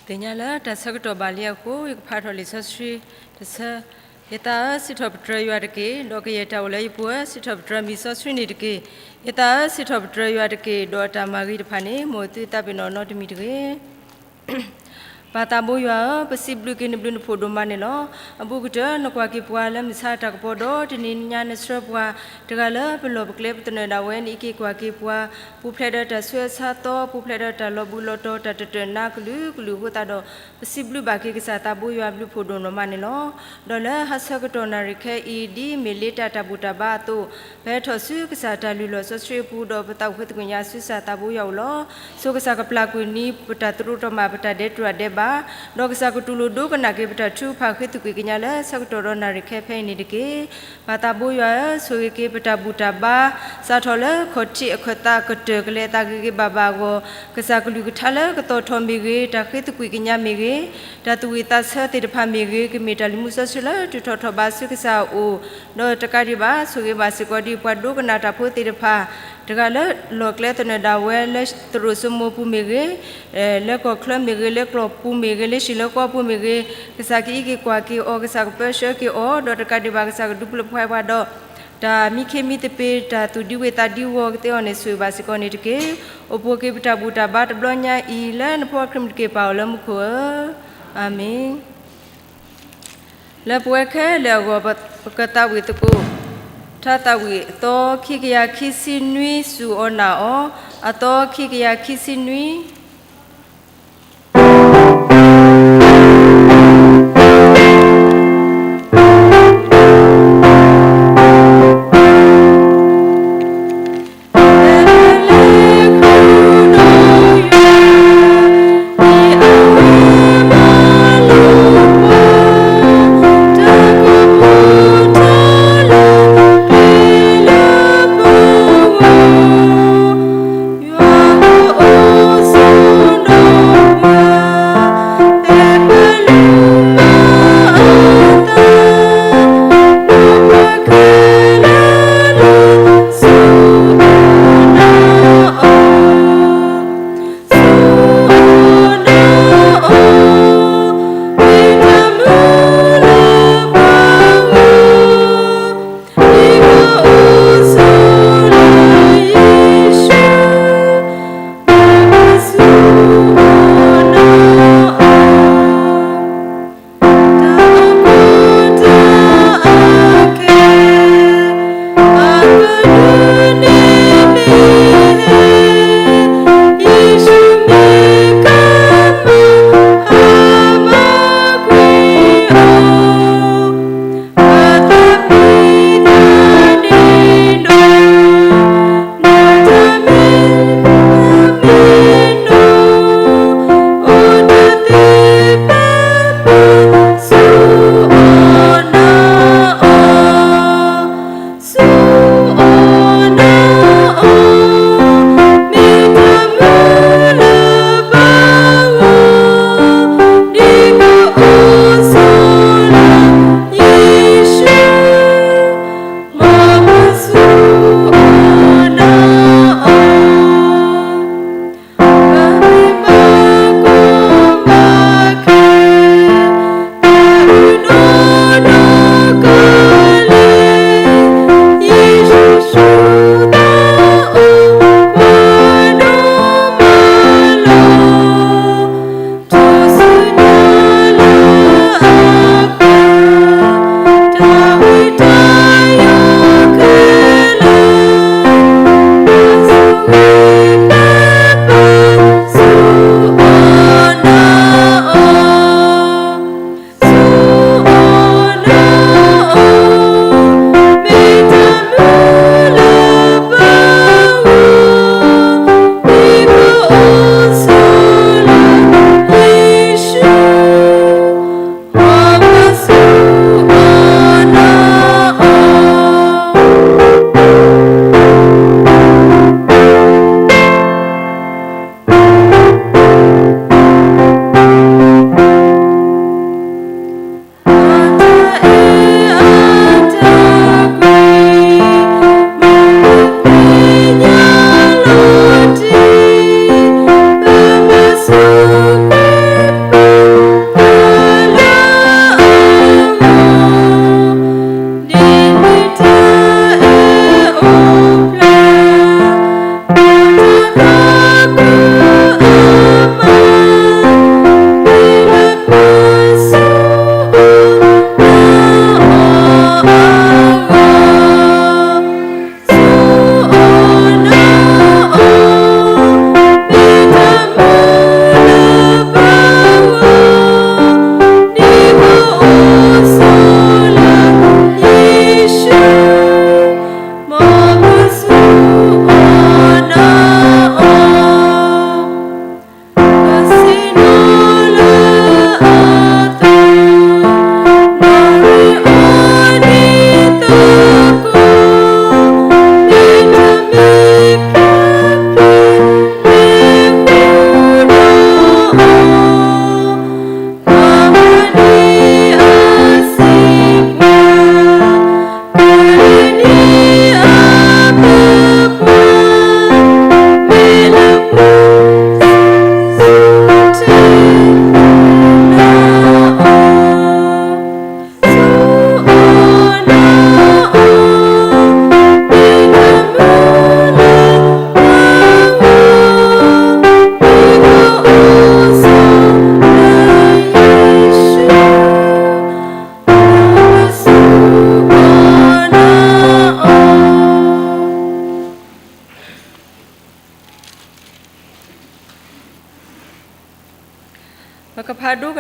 သ့ၣ်ညါလၢတၢ်ဆၢကတီၢ်ဘၣ်လံအဃိ ယကဖးထီၣ်လံာ်စီဆှံတဆၢ. ယသးဧၢ, စံးထီၣ်ပတြၢၤယွၤတက့ၢ်. ဒီးကယဲၢ်တၢ်အိၣ်လၢယပူၤဧၢ, စံးထီၣ်ပတြၢၤမံၤစီဆှံန့ၣ်တက့ၢ်. ယသးဧၢ, စံးထီၣ်ပတြၢၤယွၤတက့ၢ်. ဒီးအတၢ်မၤဂ့ၤတဖၣ်န့ၣ် မ်အသုသးပ့ၤနီၣ်နီတမံၤတဂ့ၤ. ပၢ်သးဘိယွၤဧၢ, ပစံးဘျုးက့ၤနဘျုးနဖှိၣ်ဒိၣ်မးန့ၣ်လီၤ. အဘူးကတၢၢ် နကွၢ်က့ၤပှၤလၢမုၢ်ဆါတၢ်ကပီၤဒီး တနံၤညါနဆှၢပှၤ တဂၤလၢပလီၢ်ပကျဲပသနၢၣ်ဒၣ်ဝဲ နအံးက့ၤကွၢ်က့ၤပှၤ ပူၤဖျဲးဒီးတၢ်ဆူးအဆါသီ, ပူၤဖျဲးဒီးတၢ်လီၤဘှံးလီၤတီၤ တၢ်တတၢၢ်နါကလုာ်ကလုာ်အဃိသတးဒီး ပစံးဘျုးဘၣ်က့ၤကစၢ်သးဘိယွၤဘျုးဖှိၣ်ဒိၣ်နီၢ်မးန့ၣ်လီၤ. ဒီးလၢဟါဆၢကတီၢ်နၣ်ရံၣ်ခဲအံၤ ဒ်မ့ၢ်လ့တၢ်တၢ်ဘူၣ်တၢ်ဘါအသိး, ပဟဲထီၣ်ဆူကစၢ်တၢ်လုၢ်လီၢ်စီဆှံအပူၤ ဒီးပသးအိၣ်ဃ့သကွံာ်ညါဆူကစၢ်သးဘိယွၤအအိၣ်လီၤ. ဆိကစၢ်ကပျၢ်ကွံာ်န့ၢ်ပတၢ်သရူးတၢ်ကမၣ် ပတၢ်ဒဲးတြၢ်ဒဲးဘး, ဒီးကစၢ်ကတူၢ်လိာ်ဒိကနၣ်က့ၤပတၢ်ထုကဖၣ်ဃ့သကွံာ်ကညါလၢဆၢကတီၢ်ဒီးနၣ်ရံၣ်ခဲဖဲအံၤန့ၣ်တက့ၢ်. ပၢ်သးဘိယွၤဧၢ, ဆိၣ်ဂ့ၤက့ၤပတၢ်ဘူၣ်တၢ်ဘါ, စးထီၣ်လၢခီၣ်ထံးအခၢၣ်သးကတၢၢ်ကလဲၤအသးဂ့ၤဂ့ၤဘၣ်ဘၣ်အဂီၢ်, ကစၢ်ကလုၢ်ကထါလၢကသီၣ်ထီၣ်မ့ၢ်ဂ့ၤ, တၢ်ဃ့သကွံာ်ကညါမ့ၢ်ဂ့ၤ, တၢ်သူၣ်ဝံၣ်သးဆၢသ့ၣ်တဖၣ်မ့ၢ်ဂ့ၤ, ကမ့ၢ်တၢ်လုၢ်မူစီဆှံလၢတုၤထီၣ်ထီၣ်ဘးဆူကစၢ်အအိၣ်, ဒီးတကးဒံးဘၣ် ဆိၣ်ဂ့ၤဘၣ်စ့ၢ်ကီးဒံးပှၤဒိကနၣ်တၢ်ဖိသ့ၣ်တဖၣ်, တဂၤလၢလီၢ်ကျဲသနၢၣ်ဒၣ်ဝဲလၢသရိာ်စိမိၤပူၤမ့ၢ်ဂ့ၤ, လၢကီၢ်ချၢမ့ၢ်ဂ့ၤ, လၢကျီၢ်ပူၤမ့ၢ်ဂ့ၤ, လၢဟံၣ်လၢဃီပူၤမ့ၢ်ဂ့ၤ, ကစၢ်ကအံးက့ၤကွၢ်က့ၤအီၤ, ကစၢ်ကပၢဆှၢက့ၤအီၤ, ဒီးတကးဒံးဘၣ် ကစၢ်ကဒုးပျိၢ်ဖှိၣ်ပှၤဒီး တၢ်မံခ့မံသပ့ၤ, တၢ်သူၣ်ဒံဝ့ၢ်သးဒံဝီၤကသ့အီၤန့ၣ် ဆိၣ်ဂ့ၤဘၣ်စ့ၢ်ကီးန့ၣ်တက့ၢ်. အိၣ်ဖှိၣ်က့ၤပတၢ်ဘူၣ်တၢ်ဘါတဘျီညါအံၤ လၢနဖိအချံးမ့ၢ်တက့ၢ် ပၢ်အိၣ်လၢမူခိၣ်ဧၢ, အၤမ့ၣ်. လၢပဝဲခဲလၢာ်အဂီၢ် ပကသးဝံၣ်သကိး ထါသးဝံၣ်အသီခံကယၤခံဆံနွံ စူၢ်အီၤနာ်အီၤ, အသီခံကယၤခံဆံနွံ.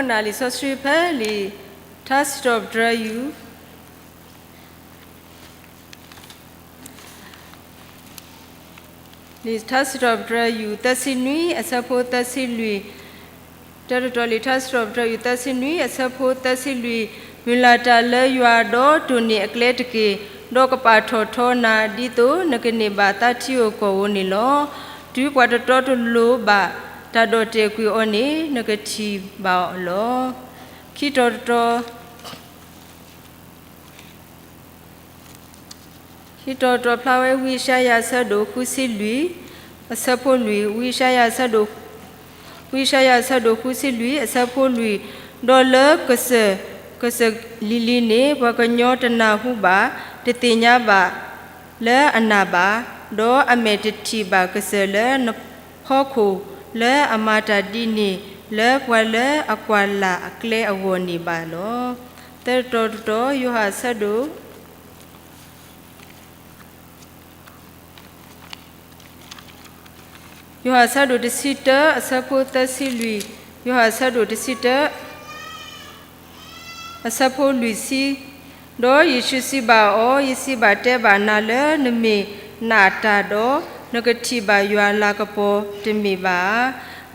နၢ်လံာ်စီဆှံဖဲလံာ်ထါစံးထီၣ်ပတြၢၤယူၢ် လံာ်ထါစံးထီၣ်ပတြၢၤယူၢ်သၢဆံနွံအဆၢဖိသၢဆံလွံၢ်, တၢတတီၤလံာ်ထါစံးထီၣ်ပတြၢၤယူၢ်သၢဆံနွံအဆၢဖိသၢဆံလွံၢ်, မုၢ်လၢ်တၢ်လၢယွၤဒီးတိၢ်န့ၢ်အကျဲတက့ၢ်, ဒီးကပာ်ထီၣ်ထီနၤ ဒ်သိးနကန့ၢ်ဘၣ်သးထံဧိၤကီၢ်ဧိၤန့ၣ်လီၤ. တုၤပှၤတတီတလိၤဘၣ်တၢ်ဒီၣ်တဲာ်ကွံာ်အီၤန့ၣ် နကထံၣ်ဘၣ်အီၤလီၤ. ခံတီၤတတီၤ ခံတီၤတတီၤဖျါဝဲ ဝံယၡါယၤအဆၢဒိၣ်ဃုဆံလွံၢ် အဆၢဖိလွံၢ်, ဝံယၡါယၤအဆၢဒိၣ် ဝံယၡါယၤအဆၢဒိၣ်ဃုဆံလွံၢ် အဆၢဖိလွံၢ်, ဒီးလၢကစၢၢ် ကစၢၢ်လံၤလံၤန့ၣ် ပှၤကညီတနၢ်ဟူဘၣ်, တသ့ၣ်ညါဘၣ်လၢအနၢ်ဘၣ်, ဒီးအမဲာ်တထံၣ်ဘၣ်ကစၢၢ်လၢနဖီခိၣ် လၢအမၤတၢ်ဒ်န့ၣ် လၢပှၤလၢအကွၢ်လၢ်အကျဲအဂီၢ်န့ၣ်ဘၣ်လီၤ. သၢတီၤတတီၤ ယိၤဟၣ်အဆၢဒိၣ် ယိၤဟၣ်အဆၢဒိၣ်တဆံတၢ အဆၢဖိသၢဆံလွံၢ်, ယိၤဟၣ်အဆၢဒိၣ်တဆံတၢ အဆၢဖိလွံၢ်ဆံ, ဒီးယ့ၣ်ၡူးစံးဘၣ်အီၤ, ယစံးဘၣ်တဲဘၣ်နၤလၢနမ့ၢ်နာ်တၢ်ဒီး နကထံၣ်ဘၣ်ယွၤအလၤကပီၤတမ့ၢ်ဘၣ်ဧါ.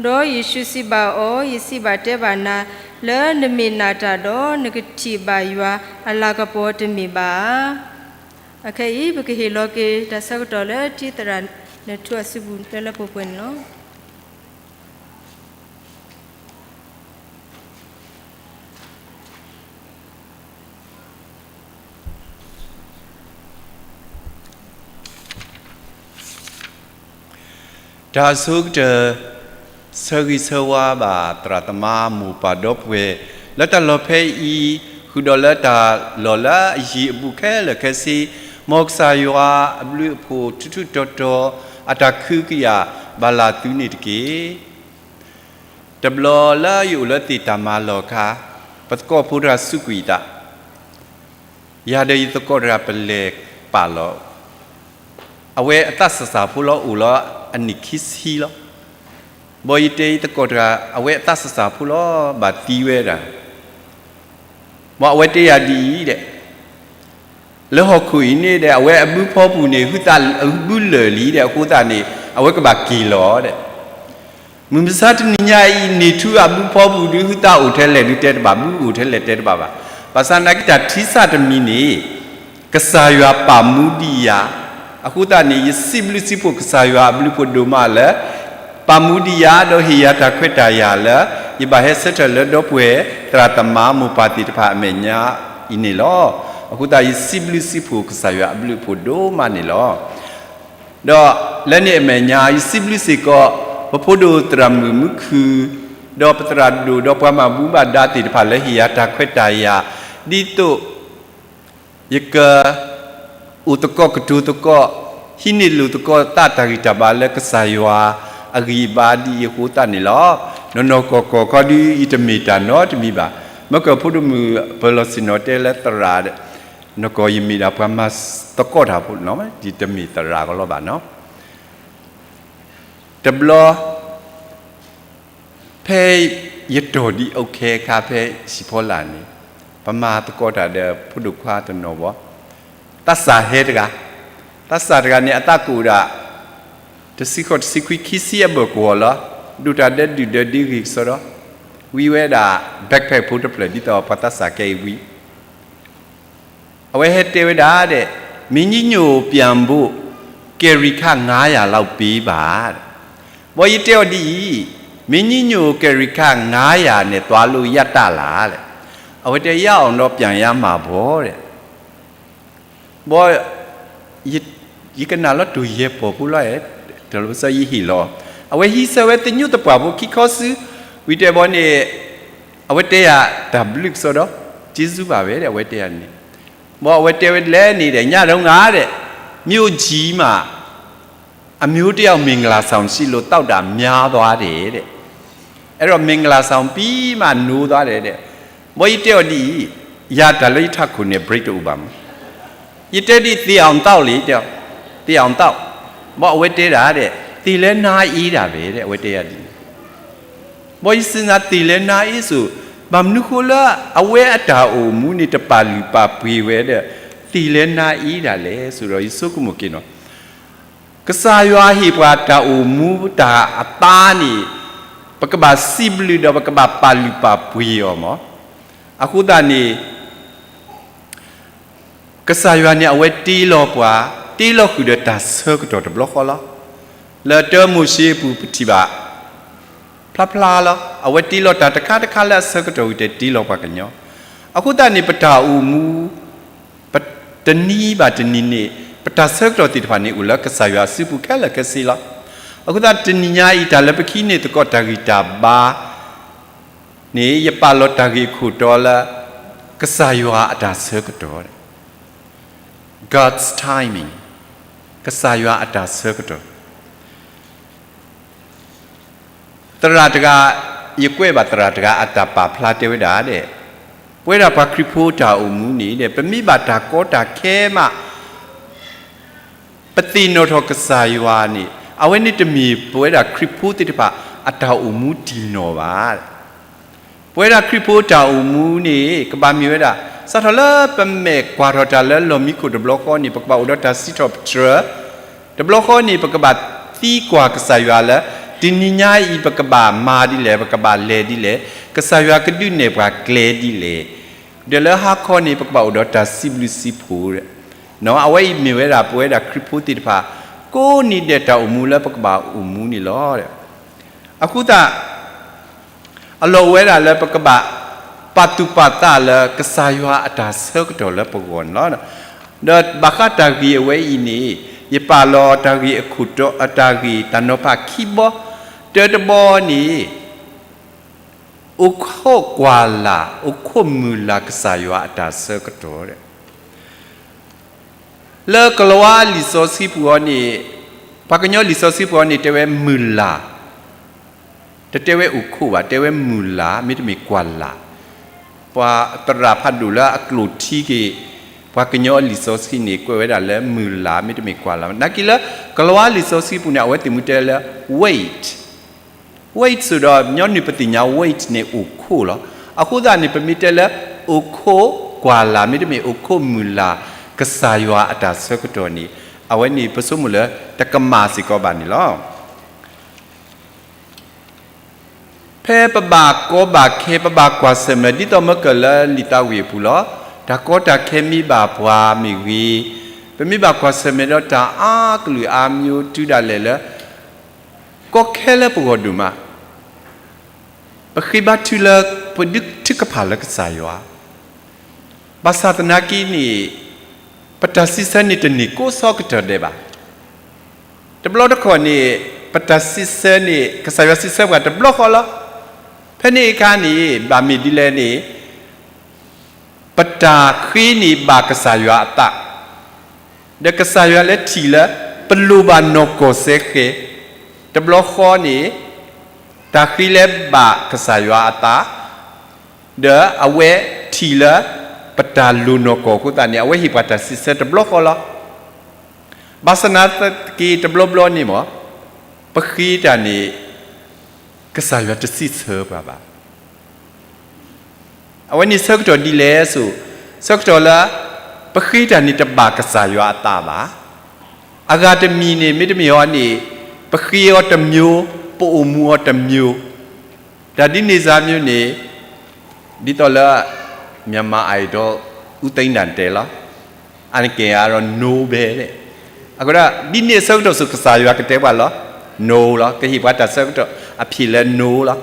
ဒီးယ့ၣ်ၡူးစံးဘၣ်အီၤ, ယစံးဘၣ်တဲဘၣ်နၤလၢနမ့ၢ်နာ်တၢ်ဒီး နကထံၣ်ဘၣ်ယွၤအလၤကပီၤတမ့ၢ်ဘၣ်ဧါ. အခဲအံၤ ပကဟ့ၣ်လီၤက့ၤတၢ်ဆၢကတီၢ်လၢထံသရၣ်နၢၤထူအစုပူၤ လၢလၢပှဲၤပှဲၤန့ၣ်လီၤ. တၢ်အဆိကတၢၢ် ဆၢဂ့ၤဆၢဝါဘၣ် သရၣ်သမါမိၢ်ပၢ်ဒီပုၢ်ဝဲၢ် လၢတၢ်လီၢ်ဖဲအံၤ ဃုာ်ဒီးလၢတၢ်လီၢ်လၢအယံၤအဘူးခဲလၢာ်ခဲဆ့, မ်ကစၢ်ယွၤအဘျုးအဖှိၣ်ထူထူတီတီ အတၢ်ကဟုကယာ်ဘၣ်လၢသုန့ၣ်တက့ၢ်. တဘျီလၢယအိၣ်လၢသ့ၣ်တၢ်မၤလီၢ်အခါ, ပသကိးဖိတဂၤစူးကွံာ်ယသး, ယၤဒီးယသကိးတဂၤပလဲၤပာ်လီၤ. အဝဲအသးစၢ်စၢ်ဖိလီၤ အိၣ်လီၤအနံၣ်ခံဆံလီၤ. ဘၣ်ယတဲယသကိးတဂၤ အဝဲအသးစၢ်စၢ်ဖိလီၤ ဘၣ်သံဝဲဒၣ်. ဘၣ်အဝဲတဲယၤဒ်အံၤဒဲး လၢဟီၣ်ခိၣ်အံၤန့ၣ်ဒီး အဝဲအဘုဖီပူၤန့ၣ် ဟုသးဘုလၢာ်လံဒီး အဃိသတးန့ၣ် အဝဲကဘၣ်က့ၤလီၤဒီး မုၢ်မဆါတနံၤညါအံၤ နၢၤထူအဘုဖီပူၤဒုး ဟုသးအိၣ်ထဲလဲၣ်ဒုးတဲတဘၣ်, ဘုအိၣ်ထဲလဲၣ်တဲတဘၣ်ဘၣ်. ဘၣ်ဆၣ်သနာ်က့ တၢ်ထံစၢ်တမံၤန့ၣ် ကစၢ်ယွၤပာ်မူဒံးယၤ, အဃိသတးန့ၣ် ယစံးဘျုးစံးဖှိၣ်ကစၢ်ယွၤအဘျုးဖှိၣ်ဒိၣ်မးလၢ ပာ်မူဒံးယၤ ဒီးဟ့ၣ်ယၤတၢ်ခွဲးတၢ်ယာ်လၢ ယဘၣ်ဟဲဆၢထၢၣ်လၢဒီပုၢ်ဝဲၢ်သရၣ်သမါမိၢ်ပၢ်သ့ၣ်တဖၣ်အမဲာ်ညါအံၤန့ၣ်လီၤ. အဃိသတး ယစံးဘျုးစံးဖှိၣ်ကစၢ်ယွၤအဘျုးအဖှိၣ်ဒိၣ်မးန့ၣ်လီၤ. ဒီးလၢန့ၣ်အမဲာ်ညါ ယစံးဘျုးစ့ၢ်ကီး ပဖိဒိၣ်သရၣ်မုၣ်မူခုၣ်, ဒီးပသရၣ်ဒိၣ် ဒီးပှၤမၤဘူၣ်ဘၣ်ဒါသ့ၣ်တဖၣ်လၢဟ့ၣ်ယၤတၢ်ခွဲးတၢ်ယာ်, ဒ်သိး ယက အိၣ်သကိးကတိၤသကိး, ဟံးန့ၢ်လိာ်သကိးသးတၢ်ဂံၢ်တၢ်ဘါလၢကစၢ်ယွၤအဂံၢ်အဘါဒ်အံၤအဃိသတးန့ၣ်လီၤ. နီၢ်နီၢ်ကီၢ်ကီၢ်ခီဒု ယတမ့ၢ်တၢ်နီတမံၤဘၣ်. မ့ၢ်ကဖိဒိၣ်မုၣ်ပၢၤလီၢ်ဆ့ၣ်နီၤတဲလၢသရၣ်, နီၢ်ကီၢ်ယမ့ၢ်ဒၣ်ပှၤမၤသကိးတၢ်ဖိနီၤ, ယတမ့ၢ်သရၣ်ကလီဘၣ်နီၤ. တဘျီ ဖဲယတီၢ်ဒံးအီၤခဲခါဖဲဟံၣ်ဖီလာ်န့ၣ်, ပမၤသကိးတၢ်ဒီးဖိဒိၣ်ခွါတနီၤဘၣ်, သးစၢ်ဟဲတဂၤ, သးစၢ်တဂၤန့ၣ် အသးကအိၣ်ဒၣ် တဆံဃိး တဆံခွံ ခံဆံအဘၢၣ်ကဝီၤလီၤ. ဒိၣ်တၢ်ဒဲဒုၣ်ဒဲဒ့ဂ့ၤကစီဒီ, ဝံဝဲဒၣ် backpack ဖိတဖျၢၣ်ဒ်သိးပှၤသးစၢ်ကဲအံၤဝံ အဝဲဟဲတဲဝဲဒၣ်ဒီး, မင်းကြီးညိုပျံဖို့ ကယ်ရီခ ငါးရာလောက်ပေးပါတဲ့. ဘၣ်ယတဲအီၤဒ်အံၤ, မင်းကြီးညို ကယ်ရီခ ငါးရာနဲ့ သွားလို့ရတတ်လားတဲ့. အဝဲတဲ ရအောင်တော့ ပျံရမှာပေါ့တဲ့. ဘၣ် ယကနၣ်လီၤတိၢ်ယဲၢ်ပီၢ်ဖိလီၤ, တလီၤစီယဟ့ၣ်လီၤ. အဝဲဟံးဆၢဝဲသညူးသပှၢ်ဖိခံခီဆူ, ဝံၤတဲဘၣ်န့ၣ်, အဝဲတဲယၤတၢ်ဘျုးကစီဒီ, ကျေးဇူးပါပဲ အဝဲတဲယၤန့ၣ်. ဘၣ်အဝဲတဲဝဲဒ်လဲၣ်န့ၣ်ဒီး ညတုန်းကတဲ့, မြို့ကြီးမှာ အမျိုးတစ်ယောက် မင်္ဂလာဆောင်ရှိလို့ သောက်တာများသွားတယ်တဲ့. အဲ့တော့ မင်္ဂလာဆောင်ပြီးမှ နိုးသွားတယ်တဲ့. ဘၣ်ယတဲအီၤဒ်အံၤ, ယၤတၢ်လၢယထးခိၣ်န့ၣ် break တအိၣ်ဘၣ်မး. ယတဲဒ်အံၤ သေအောင်သောက်လေ, တဲ, သေအောင်သောက်. ဘၣ်အဝဲတဲဒၣ်ဒီး, သေလည်းနါအေးတာပဲတဲ့, အဝဲတဲယၤဒ်န့ၣ်. ဘၣ်ယစံးနၤ သေလည်းနါအေးဆို, ဘၣ်မနုၤဃိလၢအဝဲအတၢ်အိၣ်မူန့ၣ် တပာ်လုၢ်ပာ်ပှ့ၤဝဲဒီး သ့ၣ်လဲၤနၤအံၤဒၣ်လဲာ် ဆိဒီးယဆိကမိၣ်က့ၤနီၤ. ကစၢ်ယွၤဟ့ၣ်ပှၤတၢ်အိၣ်မူတၢ်အသါန့ၣ် ပကဘၣ်စံးဘျုးဒီးပကဘၣ်ပာ်လုၢ်ပာ်ပှ့ၤအီၤမး. အဃိသတးန့ၣ် ကစၢ်ယွၤန့ၣ် အဝဲတ့လီၤပှၤ, တ့လီၤဃုာ်ဒီးတၢ်ဆၢကတီၢ်တဘျီဃီလီၤ. လၢတၢမိၤၡ့အပူၤပထံၣ်ဘၣ် ဖျါဖျါလီၤ. အဝဲတ့လီၤတၢ်တခါတခါလၢအဆၢကတီၢ်ဝံၤတဲတ့လီၤပှၤကညီ. အဃိသတးန့ၣ် ပတၢ်အိၣ်မူ ပတနံၤဘၣ်တနံၤန့ၣ် ပတၢ်ဆၢကတီၢ်သ့ၣ်တဖၣ်န့ၣ် အိၣ်လၢကစၢ်ယွၤအစုပူၤခဲလၢာ်ခဲဆ့လီၤ. အဃိသတးတနံၤညါအံၤ တၢ်လၢပကဟံးန့ၢ်သကိးတၢ်ဂံၢ်တၢ်ဘါ န့ၣ် ယပာ်လီၤတၢ်ဂ့ၢ်အခိၣ်တီလၢ ကစၢ်ယွၤအတၢ်ဆၢကတီၢ်, God's timing, ကစၢ်ယွၤအတၢ်ဆၢကတီၢ်. သရၣ်တဂၤ, ယကွဲးဘၣ်သရၣ်တဂၤအတၢ်ပာ်ဖျါတဲဝဲဒၣ်ဒဲး, ပဝဲဒၣ်ပှၤခရံာ်ဖိတၢ်အိၣ်မူန့ၣ်ဒဲး ပမ့ၢ်ဘၣ်တၢ်ကီတၢ်ခဲမး ပသ့ၣ်နီၣ်ထီၣ်ကစၢ်ယွၤန့ၣ် အဝဲန့ၣ်တမ့ၢ်ပဝဲဒၣ်ခရံာ်ဖိသ့ၣ်တဖၣ် အတၢ်အိၣ်မူတံၢ်နီၢ်ဘၣ်. ပဝဲဒၣ်ခရံာ်ဖိတၢ်အိၣ်မူန့ၣ် ကဘၣ်မ့ၢ်ဝဲဒၣ် စးထီၣ်လၢပမဲာ်ကွၢ်ထီၣ်တၢ်လၢလီၢ်မံခိၣ်တဘျီဃီန့ၣ် ပကဘၣ်အိၣ်ဒီးတၢ်စံးထီၣ်ပတြၢၤ, တဘျီဃီန့ၣ် ပကဘၣ်သံကွၢ်ကစၢ်ယွၤလၢ တနံၤညါအံၤ ပကဘၣ်မၤဒ်လဲၣ် ပကဘၣ်လဲၤဒ်လဲၣ်, ကစၢ်ယွၤကဒုးနဲၣ်ပှၤကျဲဒ်လဲၣ်, ဒီးလၢဟါခီန့ၣ် ပကဘၣ်အိၣ်ဒီးတၢ်စံးဘျုးစံးဖှိၣ်, အဝဲအံၤမ့ၢ်ဝဲဒၣ်ပဝဲဒၣ်ခရံာ်ဖိသ့ၣ်တဖၣ် ကိးနံၤဒဲးတၢ်အိၣ်မူလၢပကဘၣ်အိၣ်မူန့ၣ်လီၤ. အဃိသတး အလီၢ်အိၣ်ဝဲဒၣ်လၢပကဘၣ်ပာ်သူၣ်ပာ်သးလၢကစၢ်ယွၤအတၢ်ဆၢကတီၢ်လၢပဂီၢ်န့ၣ်လီၤ. ဒီးဘၣ်ဃးတၢ်ဂ့ၢ်အဝဲအံၤန့ၣ် ယပာ်လီၤတၢ်ဂ့ၢ်အခိၣ်တီ တၢ်ဂ့ၢ်တၢ်နီၤဖးခံဘီ, တၢတဘီန့ၣ် အိၣ်ခိးကွၢ်လၢ် အိၣ်ခိးမုၢ်လၢ်ကစၢ်ယွၤအတၢ်ဆၢကတီၢ် လၢကလၤဝါလံာ်စီဆှံပူၤအံၤန့ၣ်, ပှၤကညီလံာ်စီဆှံပူၤအံၤန့ၣ် တဲဝဲမုၢ်လၢ်, တတဲဝဲအိၣ်ခိးဘၣ်, တဲဝဲမုၢ်လၢ် မ့တမ့ၢ်ကွၢ်လၢ်. ပှၤသရၣ်ဖးဒိၣ်လၢအကျိာ်ထံက့ၤ ပှၤကညီလံာ်စီဆှံန့ၣ် ကွဲးဝဲဒၣ်လၢမုၢ်လၢ် မ့တမ့ၢ်ကွၢ်လၢ်. နာ်က့လၢ ကလၤဝါလံာ်စီဆှံပူၤန့ၣ် အဝဲသ့ၣ်မ့ၢ်တဲလၢ wait, wait စ့ၢ်ဒီး ညီနုၢ်ပသ့ၣ်ညါ wait န့ၣ် အိၣ်ခိးလီၤ. အဃိသတးန့ၣ် ပမ့ၢ်တဲလၢ အိၣ်ခိးကွၢ်လၢ် မ့တမ့ၢ်အိၣ်ခိးမုၢ်လၢ် ကစၢ်ယွၤအတၢ်ဆၢကတီၢ်န့ၣ် အဝဲန့ၣ်ပဆိကမိၣ်လၢ တကမၣ်စ့ၢ်ကီးဘၣ်န့ၣ်လီၤ. ဖဲပဘၣ်ကီဘၣ်ခဲ ပဘၣ်ကွၢ်ဆၢၣ်မဲာ် ဒ်သိးမၢကၢၢ်လၢလံာ်သးဝံၣ်အပူၤလီၤ. တၢ်ကီတၢ်ခဲမ့ၢ်ဘၣ်ပှၤမ့ၢ်ဂ့ၤ, ပမ့ၢ်ဘၣ်ကွၢ်ဆၢၣ်မဲာ်ဒီးတၢ်အါကလုာ်အါမျိုး တုၤဒၣ်လဲာ်လၢ ကီခဲလၢပဂီၢ်ဒိၣ်မး ပဃ့ဘါထုလၢ ပဒုးထုကဖၣ်လၢကစၢ်ယွၤ, ဘၣ်ဆၣ်သနာ်က့န့ၣ် ပတၢ်စံးဆၢန့ၣ်တန့ၢ်ကိးဆၢကတီၢ်ဒဲးဘၣ်. တဘျီတခီၣ်န့ၣ် ပတၢ်စံးဆၢန့ၣ် ကစၢ်ယွၤစံးဆၢပှၤတဘျီဃီလီၤ. ဖဲန့ၣ်အခါန့ၣ် ဘၣ်မ့ၢ်ဒ်လဲၣ်န့ၣ် ပတၢ်ဃ့န့ၣ်ဘၣ်ကစၢ်ယွၤအသး, ဒီးကစၢ်ယွၤလၢထံၣ်လၢ ပလိၣ်ဘၣ်နီၢ်ကီၢ်စဲဃဲၤ, တဘျီဃီန့ၣ် တၢ်ဃ့လၢဘၣ်ကစၢ်ယွၤအသး ဒီးအဝဲထံၣ်လၢ ပတၢ်လိၣ်နီၢ်ကီၢ်အဃိသတးန့ၣ် အဝဲဟ့ၣ်ပှၤတၢ်စံးဆၢတဘျီဃီလီၤ. ဘၣ်ဆၣ်သနာ်က့တဘျီဘျီန့ၣ်မ့ၢ် ပဃ့တၢ်န့ၣ် ကစၢ်ယွၤတစံးဆၢပှၤဘၣ်. အဝဲန့ၣ်ဆၢကတီၢ်ဒ်လဲၣ်ဆိ, ဆၢကတီၢ်လၢ ပဃ့တၢ်န့ၣ်တဘၣ်ကစၢ်ယွၤအသးဘၣ်. အဂၤတမံၤန့ၣ် မ့တမ့ၢ်အီၤန့ၣ် ပဃ့အီၤတမျိုး, ပအိၣ်မူအီၤတမျိုး, တၢ်ဒ်န့ၣ်စါမျိုးန့ၣ် ဒ်သိးလၢ မြန်မာ Idol ဦးသိန်းတင့် တဲလီၤ. အါန့ၢ်က့ၤအါဒီး no ဘဲဒဲး. အဃိဒီး ဒ်န့ၣ်အဆၢကတီၢ်ဆူၣ် ကစၢ်ယွၤကတဲပှၤလီၤ, no လီၤ. ကဟ့ၣ်ပှၤတၢ်ဆၢကတီၢ်အဖံးလၢ no လီၤ.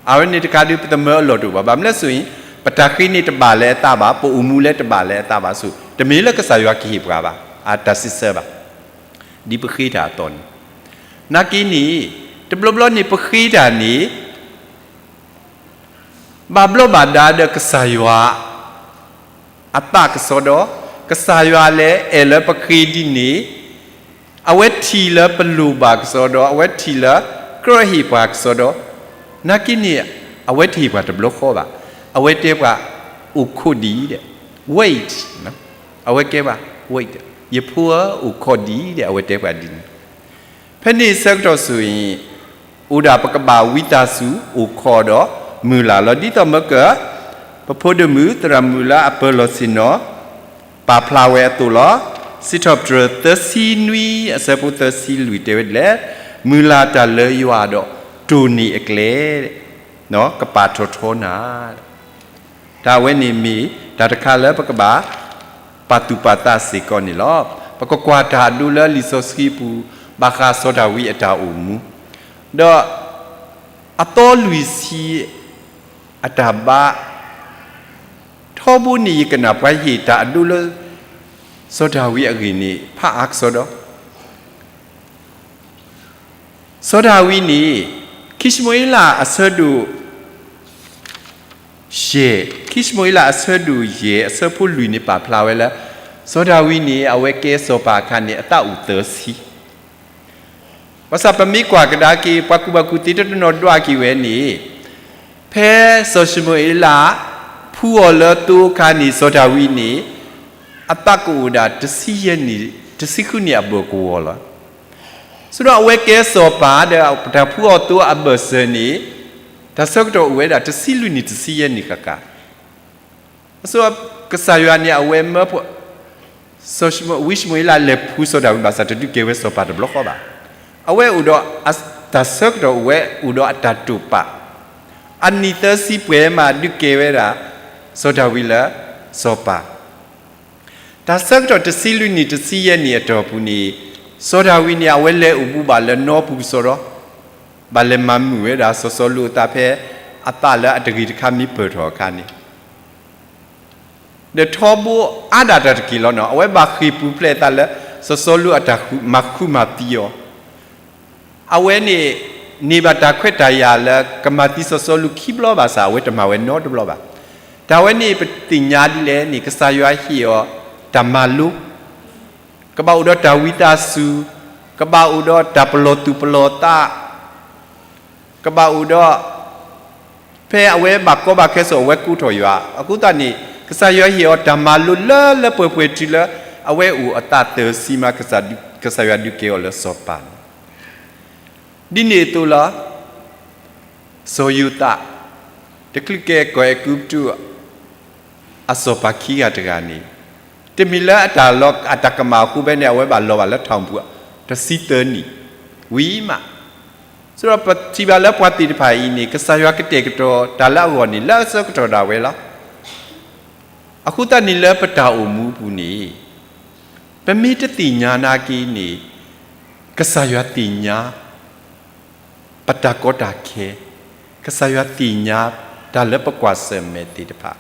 အဝဲန့ၣ်တခါဒုး ပတမၢအလီၢ်တအိၣ်ဘၣ်. ဘၣ်မနုၤလဲၣ်စ့ၢ် ပတၢ်ဃ့န့ၣ်တဘၣ်လၢအသးဘၣ်, ပအိၣ်မူလၢတဘၣ်လၢအသးဘၣ်ဆူၣ် တမ့ၢ်လၢကစၢ်ယွၤကဟ့ၣ်ပှၤဘၣ်, အတၢ်စံးဆၢဘၣ်. ဒ်ပဃ့တၢ်အသိးန့ၣ်, နာ်က့န့ၣ် တဘျီဘျီန့ၣ် ပဃ့တၢ်န့ၣ် ဘၣ်ဘျီးဘၣ်ဒါဒီးကစၢ်ယွၤ အသးကစီဒီ, ကစၢ်ယွၤလဲၤအဲၣ်လၢပဃ့ဒ်န့ၣ်, အဝဲထံၣ်လၢပလိၣ်ဘၣ်ကစီဒီ, အဝဲထံၣ်လၢကြၢးဟ့ၣ်ပှၤကစီဒီ, နာ်က့န့ၣ် အဝဲတဟ့ၣ်ပှၤတဘျီဃီဘၣ်. အဝဲတဲပှၤအိၣ်ခိးဒံးဒဲး, wait, အဝဲကဲပှၤ wait, ယဖိဧၢ အိၣ်ခိးဒံးဒဲး, အဝဲတဲပှၤဒ်န့ၣ်. ဖဲန့ၣ်ဆၢကတီၢ်ဆူၣ်အံၤ အိၣ်ဒၣ်ပကဘၣ်ဝံသးစူၤအိၣ်ခိးဒီး မုၢ်လၢ်လီၤ. ဒ်သိးမ့ၢ်က ပဖိဒိၣ်မုၣ်သရၣ်မုၣ်လၢအပၢၤလီၢ်ဆ့ၣ်နီၤ ပာ်ဖျါဝဲအသိးလီၤ. စံးထီၣ်ပတြၢၤသၢဆံနွံ အဆၢဖိသၢဆံလွံၢ်တဲဝဲဒ်လဲၣ်, မုၢ်လၢ်တၢ်လၢယွၤဒီး တိၢ်န့ၢ်အကျဲ ကပာ်ထီၣ်ထီနၤ တၢ်အဝဲန့ၣ်မ့ၢ်တၢ်တခါလၢပကဘၣ် ပာ်သူၣ်ပာ်သးစ့ၢ်ကီးန့ၣ်လီၤ. ပကကွၢ်တၢ်အဒိလၢလံာ်စီဆှံပူၤ ဘၣ်ဃးစီၤဒၤဝံးအတၢ်အိၣ်မူ, ဒီး အသီလွံၢ်ဆံအတၢ်ဘါ, ထီဘိန့ၣ်ယကနၣ်ပှၤဟ့ၣ်တၢ်အဒိလၢ စီၤဒၤဝံးအဂ့ၢ်န့ၣ် ဖးအါကစီဒီ စီၤဒၤဝံးန့ၣ် ခံၡမူၤအ့လးအဆၢဒိၣ်ယဲၢ်, ခံၡမူၤအ့လးအဆၢဒိၣ်ယဲၢ် အဆၢဖိလွံၢ်န့ၣ် ပာ်ဖျါဝဲလၢ စီၤဒၤဝံးန့ၣ် အဝဲကဲစီၤပၤအခါန့ၣ် အသးအိၣ်သၢဆံ. ဘၣ်ဆၣ်ပမ့ၢ်ကွၢ်ကဒါက့ၤ ပှၤကူၣ်ဘၣ်ကူၣ်သ့တနီၤဒွးက့ၤဝဲန့ၣ်, ဖဲစီၤၡမူၤအ့လး ဖှူအီၤလၢသိအခါန့ၣ် စီၤဒၤဝံးန့ၣ် အသးကအိၣ်ဒၣ်တဆံယဲၢ်နံၣ်, တဆံဃုနံၣ်အဘၢၣ်ကဝီၤလီၤ. ဆိဒီးအဝဲကဲစီၤပၤဒီး ပတၢ်ဖှူအီၤသိအဘၢၣ်စၢၤန့ၣ် တၢ်ဆၢကတီၢ်အိၣ်ဝဲဒၣ်တဆံလွံၢ်နံၣ် တဆံယဲၢ်နံၣ်ဃၣ်ဃၣ်. အဆိ ကစၢ်ယွၤန့ၣ် အဝဲမၢ စီၤၡမူၤ, ဝံၡမူၤအ့လးလဲၤဖှူစီၤဒၤဝံးဘၣ်ဆၣ် တဒုးကဲဝဲစီၤပၤတဘျီဃီဘၣ်. အဝဲအိၣ်ဒီး တၢ်ဆၢကတီၢ်အိၣ်ဝဲ အိၣ်ဒီးအတၢ်တိာ်ပာ်, အနံၣ်သၢဆံပှဲၤမးဒုးကဲဝဲဒၣ် စီၤဒၤဝံးလၢစီၤပၤ. တၢ်ဆၢကတီၢ်တဆံလွံၢ်နံၣ် တဆံယဲၢ်နံၣ်အတီၢ်ပူၤန့ၣ် စီၤဒၤဝံးန့ၣ် အဝဲလဲၤအိၣ်ဘူးဘၣ်လၢနီပူၤကစီဒီ, ဘၣ်လဲၤမၤမုာ်ဝဲဒၣ်စီၤစီလူးအသးဖဲ အသးလၢအတဂ့ၤတခါမ့ၢ်ပၢၢ်ထီၣ်အခါန့ၣ် ဒီးထီဘိအါဒၣ်တၢ်တက့ၢ်လီၤနီၤ. အဝဲဘၣ်ဃ့ၢ်ပူၤဖျဲးအသးလၢ စီၤစီလူးအတၢ်မၤဃူမၤသံအီၤ, အဝဲန့ၣ် န့ၢ်ဘၣ်တၢ်ခွဲးတၢ်ယာ်လၢကမၤသံစီၤစီလူးခံဘျီဘၣ်ဆၣ် အဝဲတမၤဝဲနီတဘျီဘၣ်. တၢ်ဝဲန့ၣ်ပသ့ၣ်ညါဒ်လဲၣ်န့ၣ် ကစၢ်ယွၤဟ့ၣ်အီၤတၢ်မၤလိ ကဘၣ်အိၣ်ဒီးတၢ်ဝံသးစူၤ, ကဘၣ်အိၣ်ဒီးတၢ်ပလီၢ်သူၣ်ပလီၢ်သး, ကဘၣ်အိၣ်ဒီး ဖဲအဝဲဘၣ်ကီဘၣ်ခဲစိာ် အဝဲကိးထီၣ်ယွၤ, အဃိသတးန့ၣ် ကစၢ်ယွၤဟ့ၣ်အီၤတၢ်မၤလိလၢလၢပှဲၤပှဲၤတုၤလၢ အဝဲအိၣ်အသးသၢဆံမး ကစၢ်ယွၤဒုးကဲအီၤလၢစီၤပၤန့ၣ် ဒ်န့ၣ်အသိးလီၤ. စီၤယိၤသး, တချုးကဲကီၢ်အဲၤကူပတူး အစီၤပၤခံဂၤတဂၤန့ၣ် တမ့ၢ်လၢအတၢ်လီၤ အတၢ်ကမၣ်အဃိဖဲန့ၣ် အဝဲဘၣ်လီၤဘၣ်လၢထၣ်ပူၤ တဆံသၢနံၣ် ဝံၤမး. ဆိဒီးပထံၣ်ဘၣ်လၢပှၤသ့ၣ်တဖၣ်အံၤန့ၣ် ကစၢ်ယွၤကတဲာ်ကတီၤတၢ်လၢအဂီၢ်န့ၣ် လၢအဆၢကတီၢ်ဒၣ်ဝဲလီၤ. အဃိသတးန့ၣ်လၢပတၢ်အိၣ်မူအပူၤန့ၣ် ပမ့ၢ်တသ့ၣ်ညါနာ်က့န့ၣ် ကစၢ်ယွၤသ့ၣ်ညါ ပတၢ်ကီတၢ်ခဲ, ကစၢ်ယွၤသ့ၣ်ညါတၢ်လၢပကွၢ်ဆၢၣ်မဲာ်သ့ၣ်တဖၣ်.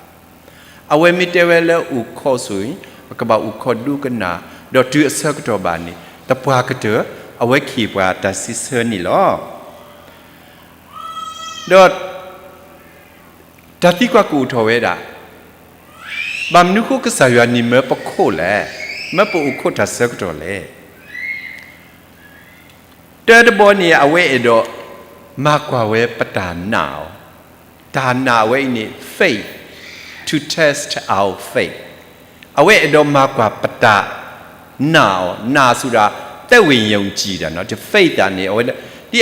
အဝဲမ့ၢ်တဲဝဲလၢအိၣ်ခိးဆိၣ်အံၤ ပကဘၣ်အိၣ်ခိးဒိကနၣ်, ဒီးတုၤအဆၢကတီၢ်ဘၣ်န့ၣ် သပှၢ်ကတၢၢ် အဝဲကဟ့ၣ်ပှၤတၢ်စံးဆၢန့ၣ်လီၤ. ဒီး တၢ်သံကွၢ်ကအိၣ်ထီၣ်ဝဲဒၣ်, ဘၣ်မနုၤဃိကစၢ်ယွၤန့ၣ်မၢပခိၣ်လဲၣ်, မၢပအိၣ်ခိးတၢ်ဆၢကတီၢ်လဲၣ်. တၢတဘီန့ၣ် အဝဲအဲၣ်ဒိးမၤကွၢ်ဝဲပတၢ်နာ်အီၤ, တၢ်နာ်အဝဲအံၤန့ၣ် faith, to test our faith. အဝဲအဲၣ်ဒိးမၤကွၢ်ပတၢ်နာ်အီၤ, နာ်ဆိုတာ သက်ဝင်ယုံကြည်တာနော်, faith န့ၣ် အဝဲ ဒ်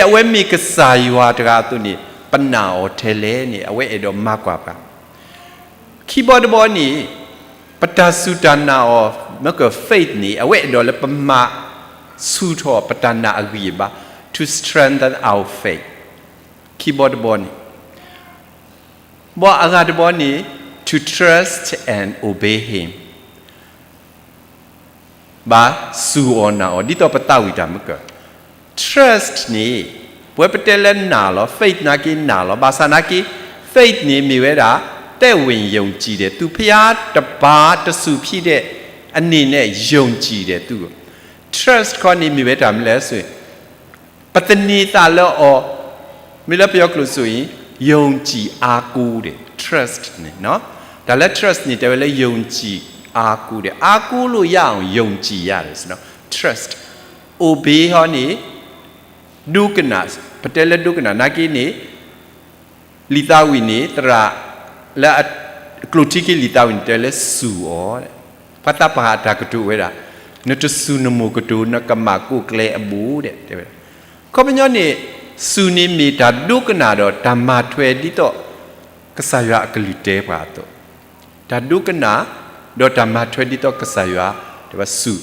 အဝဲမ့ၢ်ကစၢ်ယွၤတဂၤအသိးန့ၣ် ပနာ်အီၤထဲလဲၣ်န့ၣ် အဝဲအဲၣ်ဒိးမၤကွၢ်ပှၤ ခံဘီတဘီန့ၣ် ပတၢ်စူၢ်တၢ်နာ်အီၤ မ့ၢ်က faith န့ၣ် အဝဲအဲၣ်ဒိးလၢပမၤဆူၣ်ထီၣ်ပတၢ်နာ်အဂံၢ်အဘါ to strengthen our faith. ခံဘီတဘီန့ၣ် ဘီအဂၤတဘီန့ၣ် to trust and obey him. ဘၣ်စူၢ်အီၤနာ်အီၤ ဒ်သိးပသးဝံၣ်တၢ်မ့ၢ်က trust န့ၣ် ပဝဲပတဲလၢနာ်လီၤ, faith နာ်က့နာ်လီၤ. ဘၣ်ဆၣ်နာ်က့ faith န့ၣ်မ့ၢ်ဝဲဒၣ် သက်ဝင်ယုံကြည်တယ်, သူဘုရားတပါးတဆူၣ်ဖြစ်တဲ့အနေနဲ့ ယုံကြည်တယ်သူ. Trust ခီန့ၣ်မ့ၢ်ဝဲတၢ်မနုၤလဲၣ် ပသန့ၤသးလၢအီၤ, မ့ၢ်လၢပယီၤကျိာ်ဆိုရင် ယုံကြည်အားကိုးတယ်, trust န့ၣ်, တၢ်လၢ trust န့ၣ် တဲဝဲလၢ ယုံကြည်အားကိုးတယ်, အားကိုးလို့ရအောင် ယုံကြည်ရတယ်, trust, obey ဟီန့ၣ် ဒိကနၣ်, ပတဲလၢဒိကနၣ်နာ်က့န့ၣ် လံာ်သးဝံၣ်န့ၣ် သရၣ်လၢအကျိာ်ထံက့ၤလံာ်သးဝံၣ်န့ၣ် တဲလၢစူၢ်အီၤ, ပှၤသးပှၢ်အတၢ်ကတိၤဝဲဒၣ်, နတစူၢ်နမိၢ်ကတိၤ နကမၣ်ကိးကျဲအဘူးဒီး တဲဝဲဒၣ်. ခီပညီန့ၣ် စူၢ်န့ၣ်မ့ၢ်တၢ်ဒိကနၣ်ဒီးတၢ်မၤထွဲဒ်သိး ကစၢ်ယွၤအကလုၢ်တဲပှၤအသိး, တၢ်ဒိကနၣ်, ဒီးတၢ်မၤထွဲဒ်သိးကစၢ်ယွၤ, တဲဝဲစူၢ်,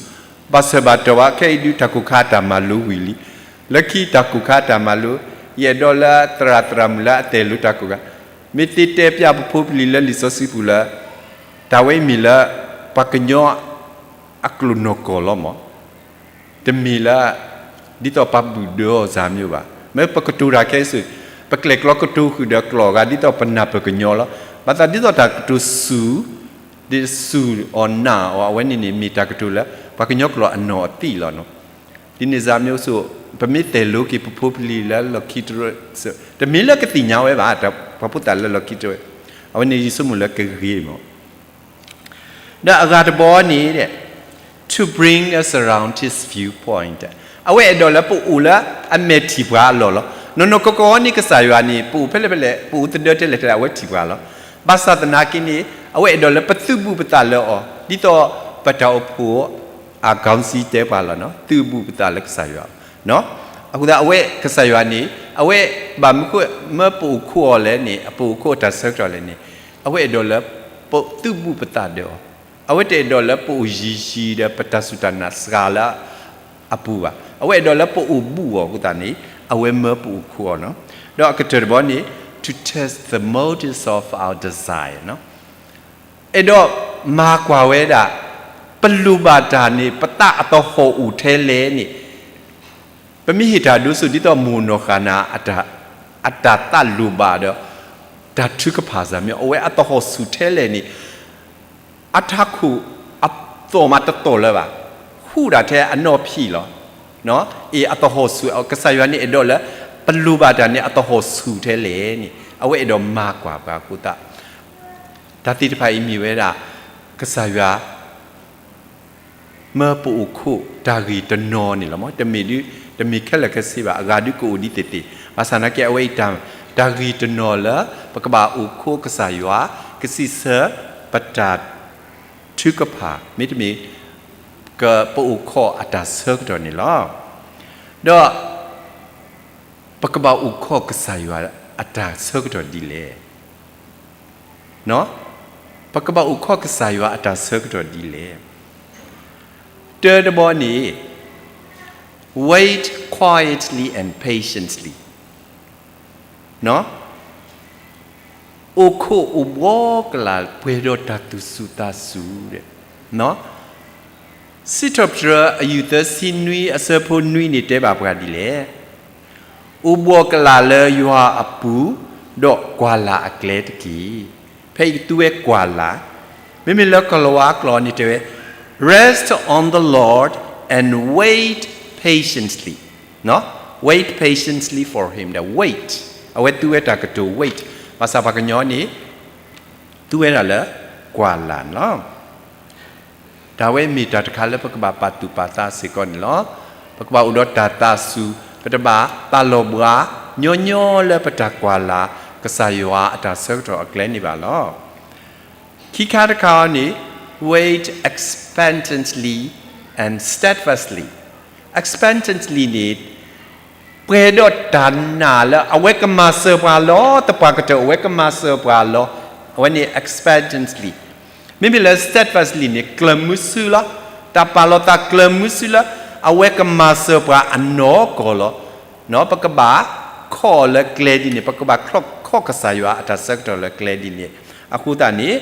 ဘၣ်ဆၢဘၣ်တီၢ်ဘၣ်ခဲအံၤဒုးတၢ်ကိၢ်ခါအတၢ်မၤလိဝံၤလံ, လၢခံတၢ်ကိၢ်ခါအတၢ်မၤလိ, ယအဲၣ်ဒိးလၢသရၣ်သရၣ်မုၣ်လၢအတဲာ်လိၤတၢ်ကိၢ်ခါ, မ့ၢ်သ့တဲပျၢ်ပဖိပလံၤလၢလံာ်စီဆှံပူၤလၢ, တၢ်ဝဲအံၤမ့ၢ်လၢ, ပှၤကညီ, အကျိာ်နီၢ်ကီၢ်လီၤမး တမ့ၢ်လၢ, ဒ်သိးပှၤဘူၣ်ဒၢအီၤစၢ်မ့ၢ်ဘၣ်, မ့ၢ်ပကတိၤတၢ်ခဲအံၤစ့ၢ်, ပကျဲၣ်ကျီကတိၤဃုာ်ဒီးကျိာ်အဂၤ ဒ်သိးပနၢ်ပၢၢ်ကညီလီၤ. ဘၣ်ဆၣ်ဒ်သိးတၢ်ကတိၤစူၢ်, ဒ်စူၢ်အီၤနာ်အီၤ အဝဲန့ၣ်န့ၣ် မ့ၢ်တၢ်ကတိၤလၢ, ပှၤကညီကျိာ်အနီၢ်အသံၣ်လီၤ. ဒ်န့ၣ်စၢ်မ့ၢ်အိၣ်ဆိး, ပမ့ၢ်တဲာ်လိၤက့ၤပဖိပလံၤလၢလီၢ်ခံတရၢ, တမ့ၢ်လၢကသ့ၣ်ညါဝဲဘၣ်, ပှၤဖိသၣ်လၢလီၢ်ခံတရၢ, အဝဲန့ၣ်ယဆိကမိၣ်လၢကဂ့ၤမး ဒီးအဂၤတဘီန့ၣ်, to bring us around his viewpoint, အဝဲအဲၣ်ဒိးလၢပအိၣ်လၢအမဲာ်ထံၣ်ပှၤအလီၢ်လီၤ. နီၢ်နီၢ်ကီၢ်ကီၢ်န့ၣ်ကစၢ်ယွၤန့ၣ် ပအိၣ်ဖဲလဲၣ်ဖဲလဲၣ် ပအိၣ်သဒၢတဲလဲၣ်တဲလဲၣ် အဝဲထံၣ်ပှၤလီၤ. ဘၣ်ဆၣ်သနာ်က့န့ၣ်, အဝဲအဲၣ်ဒိးလၢပသုးဘူးပသးလၢအီၤ ဒ်သိးပတၢ်အိၣ်ဖှိၣ်အ counsel တဲပှၤလီၤ, သုးဘူးပသးလၢကစၢ်ယွၤ အဃိသတးအဝဲကစၢ်ယွၤန့ၣ်, အဝဲဘၣ်မနုၤဃိမၢပအိၣ်ခိးအီၤလဲၣ်န့ၣ် အပအိၣ်ခိးအတၢ်ဆၢကတီၢ်လဲၣ်န့ၣ်, အဝဲအဲၣ်ဒိးလၢပသုးဘူးပသးဒီးအီၤ, အဝဲတအဲၣ်ဒိးလၢပအိၣ်ယံၤယံၤဒီးပတၢ်စူၢ်တၢ်နာ်စှၤလၢအပူၤဘၣ်. အဝဲအဲၣ်ဒိးလၢပအိၣ်ဘူးအီၤအဃိသတးန့ၣ်, အဝဲမၢပအိၣ်ခိးအီၤလီၤ. ဒီးအကတၢၢ်တဘီန့ၣ်, to test the motives of our desire အဲၣ်ဒိးမၤကွၢ်ဝဲဒၣ်, ပလိၣ်ဘၣ်တၢ်န့ၣ် ပသးအသဟီၣ်အိၣ်ထဲလဲၣ်န့ၣ်, ပမ့ၢ်ဟ့ၣ်တၢ်ဒိစ့ၢ်ဒ်သိးမိၢ်နီၢ်ဃၣ်နၤ, အတၢ်သးလိၣ်ဘၣ်ဒီး, တၢ်ထုကဖၣ်စၢ်မ့ၢ် အဝဲအသဟီၣ်ဆူၣ်ထဲလဲၣ်န့ၣ်, အထးခိၣ်အသီၣ်မးတသီၣ်လၢၤဘၣ်, ဟူးဒၣ်ထဲအနီၢ်ဖံးလီၤ. အ့ၣ်အသဟီၣ်ဆူၣ် ကစၢ်ယွၤန့ၣ်အဲၣ်ဒိးလၢ, ပလိၣ်ဘၣ်တၢ်န့ၣ် အသဟီၣ်ဆူၣ်ထဲလဲၣ်န့ၣ် အဝဲအဲၣ်ဒိးမၤကွၢ်ပှၤအဃိသတး, တၢ်သ့ၣ်တဖၣ်အံၤမ့ၢ်ဝဲဒၣ်, ကစၢ်ယွၤ မၢပအိၣ်ခိးတၢ်ဂ့ၢ်တနီၤန့ၣ်လီၤ. တမ့ၢ်ဒု, တမ့ၢ်ခဲလၢာ်ခဲဆ့ဘၣ်, အဂၤဒုကအိၣ်ဒ်သ့ၣ်သ့ၣ်, ဘၣ်ဆၣ်သနာ်က့အဝဲအံၤတၢ်, တၢ်ဂ့ၢ်တနီၤလၢ ပကဘၣ်အိၣ်ခိးကစၢ်ယွၤ, ကစံးဆၢပတၢ်ထုကဖၣ် မ့တမ့ၢ်, ကပအိၣ်ခိးအတၢ်ဆၢကတီၢ်န့ၣ်လီၤ. ဒီး ပကဘၣ်အိၣ်ခိးကစၢ်ယွၤအတၢ်ဆၢကတီၢ်ဒ်လဲၣ်. ပကဘၣ်အိၣ်ခိးကစၢ်ယွၤအတၢ်ဆၢကတီၢ်ဒ်လဲၣ်. တၢတဘီန့ၣ်, wait quietly and patiently, အိၣ်ခိးအိၣ်ဘှီကလာ်ပှဲၤဒီးတၢ်သူၣ်စူၤသးစူၤ, စံးထီၣ်ပတြၢၤအယူၢ်သၢဆံနွံအဆၢဖိနွံန့ၣ်တဲဘၣ်ပှၤဒ်လဲၣ်. အိၣ်ဘှီကလာ်လၢယွၤအပူၤ, ဒီးကွၢ်လၢ်အကျဲတက့ၢ်. ဖဲအံၤကသူဝဲကွၢ်လၢ်, မ့မ့ၢ်လၢကလၤဝါကျိာ်န့ၣ်တဲဝဲ, rest on the Lord and wait patiently, wait patiently for him, the wait, အဝဲသူဝဲတၢ်ကတိၤ wait, ဘၣ်ဆၣ်ပှၤကညီန့ၣ် သူဝဲဒၣ်လၢကွၢ်လၢ်န့ၣ်လီၤ. တၢ်ဝဲမ့ၢ်တၢ်တခါလၢပကဘၣ်ပာ်သူၣ်ပာ်သးစ့ၢ်ကီးန့ၣ်လီၤ. ပကဘၣ်အိၣ်ဒီးတၢ်သးစူၤ, ပတဘၣ်ပာ်လီၤဘှါ, ညီညီလၢပတၢ်ကွၢ်လၢ်, ကစၢ်ယွၤအတၢ်ဆၢကတီၢ်အကျဲန့ၣ်ဘၣ်လီၤ. ခံခါတခါအံၤန့ၣ်, wait expectantly and steadfastly, expectantly န့ၣ် ပှဲၤဒီးတၢ်နာ်လၢအဝဲကမၤစၢၤပှၤလီၤ, သပှၢ်ကတၢၢ်အဝဲကမၤစၢၤပှၤလီၤ, အဝဲန့ၣ် expectantly, မ့မ့ၢ်လၢ steadfastly န့ၣ် ကျၢၤမုဆူလီၤ, တၢ်ပာ်လီၤသးကျၢၤမုဆူလၢ အဝဲကမၤစၢၤပှၤအနီၢ်ကီၢ်လီၤ. ပကဘၣ်ခိးအီၤလၢကျဲဒ်န့ၣ်, ပကဘၣ်ခိးကစၢ်ယွၤအတၢ်ဆၢကတီၢ်လၢကျဲဒ်န့ၣ်, အဃိသတးန့ၣ်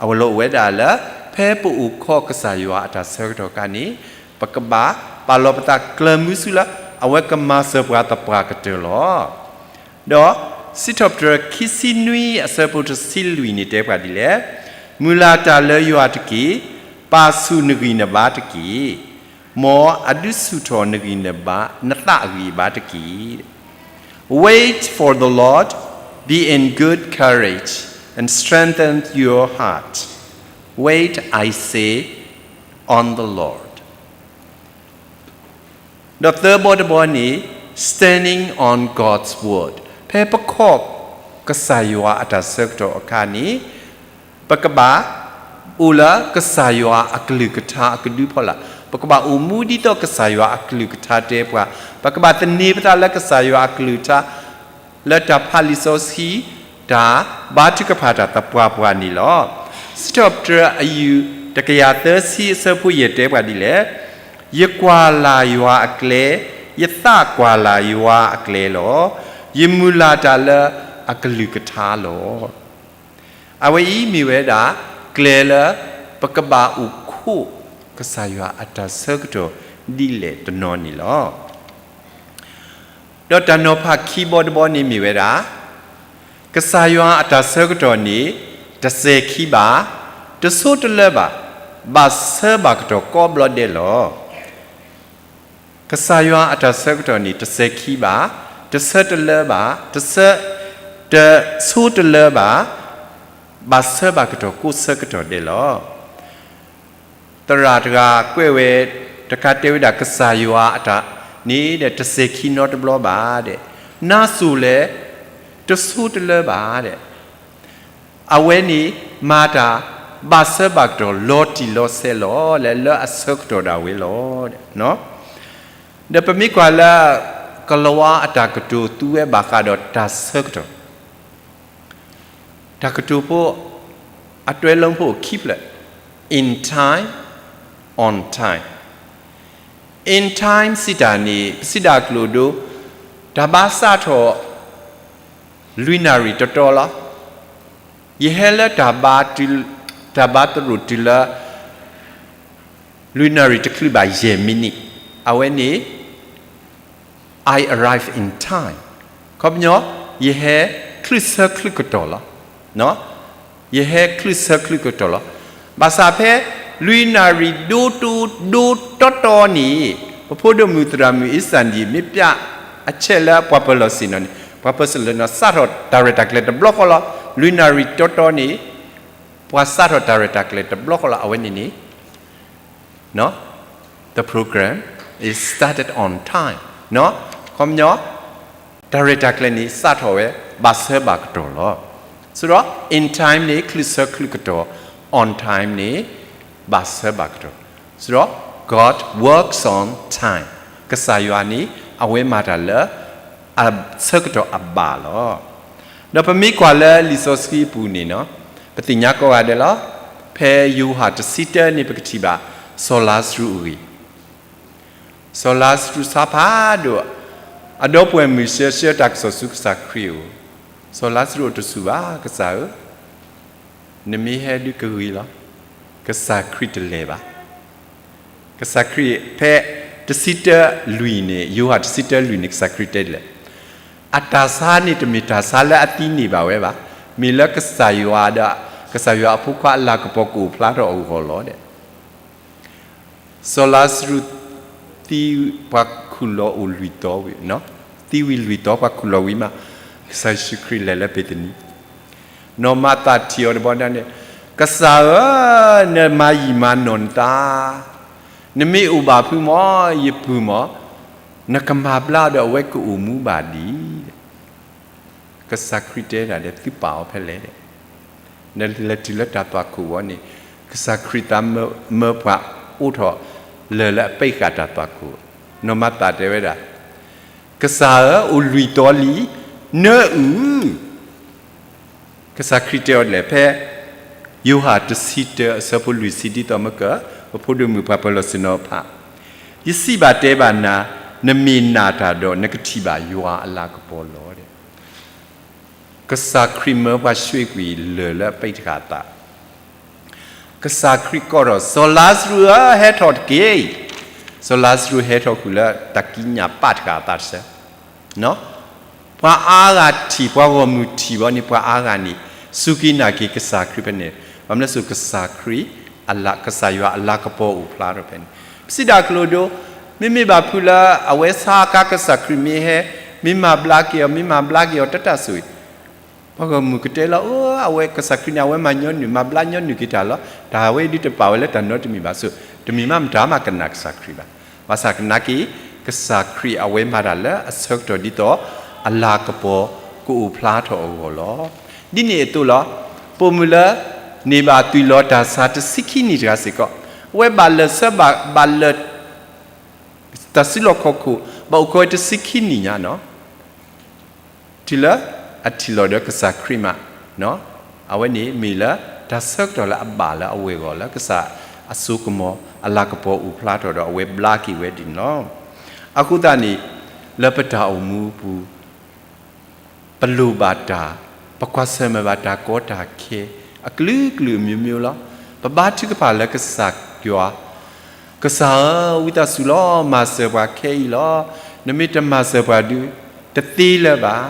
အဝဲလီၤအိၣ်ဝဲဒၣ်လၢ ဖဲပအိၣ်ခိးကစၢ်ယွၤအတၢ်ဆၢကတီၢ်အခါန့ၣ်, ပကဘၣ်ပာ်လီၤပသးကျၢၤမုဆူလၢ အဝဲကမၤစၢၤပှၤသပှၢ်ကတၢၢ်လီၤ. ဒီးစံးထီၣ်ပတြၢၤခံဆံနွံအဆၢဖိတဆံလွံၢ်န့ၣ်တဲပှၤဒ်လဲၣ်, မုၢ်လၢ်တၢ်လၢယွၤတက့ၢ်, ပာ်ဆူၣ်နဂံၢ်နဘါတက့ၢ်, မ်အဒုးဆူၣ်ထီၣ်နဂံၢ်နဘါ, နသးအဂံၢ်အဘါတက့ၢ်. Wait for the Lord, be in good courage, and strengthen your heart. Wait, I say, on the Lord. ဒီးသၢဘီတဘီန့ၣ်, standing on God's word. ဖဲပခိးကစၢ်ယွၤအတၢ်ဆၢကတီၢ်အခါန့ၣ်, ပကဘၣ်အိၣ်လၢကစၢ်ယွၤအကလုၢ်ကထါအကဒုဖီလာ်, ပကဘၣ်အိၣ်မူဒ်သိးကစၢ်ယွၤအကလုၢ်ကထါတဲပှၤ, ပကဘၣ်သန့ၤပသးလၢကစၢ်ယွၤအကလုၢ်ကထါ, လၢတၢ်ဖးလံာ်စီဆှံ တၢ်ဘါထုကဖၣ်တၢ်သပှၢ်ပှၢ်န့ၣ်လီၤ. စံးထီၣ်ပတြၢၤအယူၢ်တကယၤသၢဆံအဆၢဖိယဲၢ်တဲပှၤဒ်လဲၣ်, ယကွၢ်လၢ်ယွၤအကျဲ, ယသးကွၢ်လၢ်ယွၤအကျဲလီၤ. ယမုၢ်လၢ်တၢ်လၢအကလုၢ်ကထါလီၤ. အဝဲအံၤမ့ၢ်ဝဲဒၣ် ကျဲလၢပကဘၣ်အိၣ်ခိး ကစၢ်ယွၤအတၢ်ဆၢကတီၢ်ဒ်လဲၣ်တနီၤန့ၣ်လီၤ. ဒီးတၢ်နီၤဖးခံဘီတဘီန့ၣ်မ့ၢ်ဝဲဒၣ် ကစၢ်ယွၤအတၢ်ဆၢကတီၢ်န့ၣ် တစဲၤခံဘၣ်, တဆိတလၢဘၣ်, ဘၣ်ဆၢဘၣ်ကတီၢ်ကိးဘျီဒဲးလီၤ. ကစၢ်ယွၤအတၢ်ဆၢကတီၢ်န့ၣ် တစဲၤခံဘၣ်, တဆၢတလၢဘၣ်, တဆၢ, တဆိတလၢဘၣ်, ဘၣ်ဆၢဘၣ်ကတီၢ်ကိးဆၢကတီၢ်ဒဲးလီၤ. သရၣ်တဂၤကွဲးဝဲတခါတဲဝဲဒၣ် ကစၢ်ယွၤအတၢ်န့ၣ်ဒီး တစဲၤခံနီတဘျီဘၣ်ဒီး, နါစိၤလဲၣ် တဆိတလၢဘၣ်ဒီး, အဝဲန့ၣ်မၤတၢ်ဘၣ်ဆၢဘၣ်ကတီၢ်လီၤတံၢ်လီၤဆဲးလီၤ လၢလၢအဆၢကတီၢ်ဒၣ်ဝဲလီၤ. ဒီးပမ့ၢ်ကွၢ်လၢ ကလံးဝါအတၢ်ကတိၤသူဝဲဘၣ်ဃးဒီးတၢ်ဆၢကတီၢ် တၢ်ကတိၤဖိ အတွဲလၢဖိခံဖျၢၣ် in time, on time. In time စံးတၢ်န့ၣ် ပစံးဒၣ်ကျိာ်ဒိ တၢ်ဘါစးထီၣ် လွံၢ်နၣ်ရံၣ်တီတီလီၤ. ယဟဲလၢ တၢ်ဘါသရိာ်တုၤလၢ လွံၢ်နၣ်ရံၣ်တချုးဘၣ်ယဲၢ်မံးနံး, အဝဲန့ၣ် I arrive in time. ခီပညီ ယဟဲချုးဆၢချုးကတီၢ်လီၤ. ယဟဲချုးဆၢချုးကတီၢ်လီၤ. ဘၣ်ဆၣ်ဖဲ လွံၢ်နၣ်ရံၣ်ဒိတိဒိတီတီန့ၣ် ပဖိဒိၣ်မုၣ်သရၣ်မုၣ်အ့စၣ်ဒံၣ် မ့ၢ်ပျးအဆဲးလၢပှၤပၢၤလီၢ်ဆ့ၣ်နီၤန့ၣ် ပှၤပၢၤလီၢ်ဆ့ၣ်နီၤ စးထီၣ်တၢ်ရဲၣ်တၢ်ကျဲၤတဘျီဃီလီၤ. လွံၢ်နၣ်ရံၣ်တီတီန့ၣ် ပှၤစးထီၣ်တၢ်ရဲၣ်တၢ်ကျဲၤတဘျီဃီလီၤ. အဝဲန့ၣ်န့ၣ် the program is started on time. ခီပညီ တၢ်ရဲၣ်တၢ်ကျဲၤန့ၣ် စးထီၣ်ဝဲ ဘၣ်ဆၢဘၣ်ကတီၢ်လီၤ. ဆိုတော့ in time န့ၣ် ချုးဆၢချုးကတီၢ်, on time န့ၣ် ဘၣ်ဆၢဘၣ်ကတီၢ်. ဆိုတော့ God works on time. ကစၢ်ယွၤန့ၣ် အဝဲမၤတၢ်လၢ အဆၢကတီၢ်အဘၣ်လီၤ. ဒီးပမ့ၢ်ကွၢ်လၢလံာ်စီဆှံအပူၤန့ၣ်နီၤ, ပသ့ၣ်ညါကိးဂၤဒဲးလီၤ. ဖဲယိၤဟၣ်တဆံတၢန့ၣ် ပကထံၣ်ဘၣ် စီၤလါစရူးအဂ့ၢ် စီၤလါစရူးဆါဖးဒိၣ်, အဒီပုၢ်ဝဲၢ်မုၣ်ဆှၢဆှၢတၢ်ကစီၣ်ဆူကစၢ်ခရံာ်အအိၣ်, စီၤလါစရူးအိၣ်တဆူၣ်ဘၣ်, ကစၢ်ဧၢ, နမ့ၢ်ဟဲဒုးကဂ့ၤလီၤ. ကစၢ်ခရံာ်တလဲၤဘၣ်. ကစၢ်ခရံာ်ဖဲတဆံတၢလွံၢ်န့ၣ်, ယိၤဟၣ်တဆံတၢလွံၢ်န့ၣ် ကစၢ်ခရံာ်တဲဒ်လဲၣ်, အတၢ်ဆါန့ၣ်တမ့ၢ်တၢ်ဆါလၢအသံန့ၢ်ဘၣ်ဝဲဘၣ်, မ့ၢ်လၢကစၢ်ယွၤဒီး ကစၢ်ယွၤအဖိခွါအလၤကပီၤကအိၣ်ဖျါထီၣ်အဂီၢ်လီၤဒီး စီၤလါစရူးသံ, ပှၤခူၣ်လီၤအိၣ်လွံၢ်သီဝံၤ, သံဝံၤလွံၢ်သီ ပှၤခူၣ်လီၤဝံၤမး, ကစၢ်ယ့ၣ်ၡူးခရံာ်လဲၤလၢဘ့းသနံ, နီၢ်မၤသးထံၣ်အီၤတဘျီန့ၣ်, ကစၢ်ဧၢ, နမၤယံာ်မၤနီၢ်နသး, နမ့ၢ်အိၣ်ဘၣ်ဖုမၢ်, ယပုၢ်မၢ်, နကမၤဘျါဒီးအဝဲကအိၣ်မူဘၣ်ဒံး ကစၢ်ခရံာ်တဲဒၣ်ဒီး သုပာ်အီၤဖဲလဲၣ်, နလဲၤတုၤလၢတၢ်သွၣ်ခိၣ်ဝံၤန့ၣ်, ကစၢ်ခရံာ်သးမၢပှၤအိးထီၣ်လၢၢ်လၢအပာ်ဃာ်တၢ်သွၣ်ခိၣ်, နီၢ်မၤသးတဲဝဲဒၣ်, ကစၢ်ဧၢ, အိၣ်လွံၢ်သီလံ, နၢအုၣ် ကစၢ်ခရံာ်တဲအီၤဒ်လဲၣ်, ဖဲယိၤဟၣ်တဆံတၢအဆၢဖိလွံၢ်ဆံ ဒ်သိးမ့ၢ်က ပဖိဒိၣ်မုၣ်ပှၤပၢၤလီၢ်ဆ့ၣ်နီၤဖး, ယစံးဘၣ်တဲဘၣ်နၤ, နမ့ၢ်နာ်တၢ်ဒီး နကထံၣ်ဘၣ်ယွၤအလၤကပီၤလီၤ. ကစၢ်ခရံာ်မၢပှၤဆှ့ကွံာ်လၢၢ်လၢအပာ်ဃာ်အသး, ကစၢ်ခရံာ်ကိးထီၣ် စီၤလါစရူးဧၢ, ဟဲထီၣ်တက့ၢ်. စီၤလါစရူးဟဲထီၣ်ဃုာ်လၢတၢ်ကံးညာ်ပာ်တဃာ်အသးတဆၢ ပှၤအါဂၤထံၣ်, ပှၤဂီၢ်မုၢ်ထံၣ်ဘီန့ၣ်, ပှၤအါဂၤန့ၣ် စူၢ်က့ၤနာ်က့ၤကစၢ်ခရံာ်ဖဲန့ၣ်, ဘၣ်မနုၤလဲၣ်, ကစၢ်ခရံာ်အလၤ, ကစၢ်ယွၤအလၤကပီၤအိၣ်ဖျါထီၣ်ဖဲန့ၣ်, ပစံးဒၣ်ကျိာ်ဒိ, မ့မ့ၢ်ဘၣ်ဖုလၢအဝဲဆါအခါ ကစၢ်ခရံာ်မ့ၢ်ဟဲ, မ့ၢ်မၤဘျါက့ၤအီၤ, မ့ၢ်မၤဘျါက့ၤအီၤ တၢ်တၢ်ဆိၣ်ဂ့ၤ, ပှၤဂီၢ်မုၢ်ကတဲလီၤ, အဝဲကစၢ်ခရံာ်န့ၣ် အဝဲမၤညီနုၢ်, မၤဘျါညီနုၢ်က့ၤတၢ်လီၤ. တၢ်ဝဲဒုးတပာ်ဝဲလၢတၢ်နီတမံၤဘၣ်. ဆိ, တမ့ၢ်မးမတၤမးကနာ်ကစၢ်ခရံာ်ဘၣ်. ဘၣ်ဆၣ်ကနာ်က့ၤ ကစၢ်ခရံာ်အဝဲမၤတၢ်လၢအဆၢကတီၢ်ဒ်သိး အလၤကပီၤကအိၣ်ဖျါထီၣ်အဂီၢ်လီၤ. ဒ်န့ၣ်အသိးလီၤ, ပိာ်မုၣ်လၢ န့ၢ်ဘၣ်သွံၣ်လီၤတၢ်ဆါတဆံခံနံၣ်တဂၤစ့ၢ်ကီး, အဝဲဘၣ်လၢာ်ဆၢဘၣ်, ဘၣ်လၢာ် တၢ်စုလီၢ်ခီၣ်ခိၣ်, ဘၣ်အိၣ်ခိးဝဲတဆံခံနံၣ်ညါနီၤ, တုၤလၢ အထံၣ်လီၤဒီးကစၢ်ခရံာ်မး, အဝဲန့ၣ်မ့ၢ်လၢတၢ်ဆၢကတီၢ်လၢအဘၣ်လၢအဝဲၢ်ဂီၢ်လၢကစၢ်အစိကမီၤ အလၤကပီၤအိၣ်ဖျါထီၣ်ဒီးအဝဲဘျါက့ၤဝဲဒ်န့ၣ်လီၤ. အဃိသတးန့ၣ် လၢပတၢ်အိၣ်မူအပူၤ ပလိၣ်ဘၣ်တၢ်, ပကွၢ်ဆၢၣ်မဲာ်ဘၣ်တၢ်ကီတၢ်ခဲ အကလုာ်ကလုာ် အမျိုးမျိုးလီၤ. ပဘါထုကဖၣ်လၢကစၢ်ယွၤ, ကစၢ်ဧၢ, ဝံသးစူၤလီၤ, မၤစၢၤပှၤခဲအံၤလီၤ. နမ့ၢ်တမၤစၢၤပှၤဒုး တသ့လၢၤဘၣ်.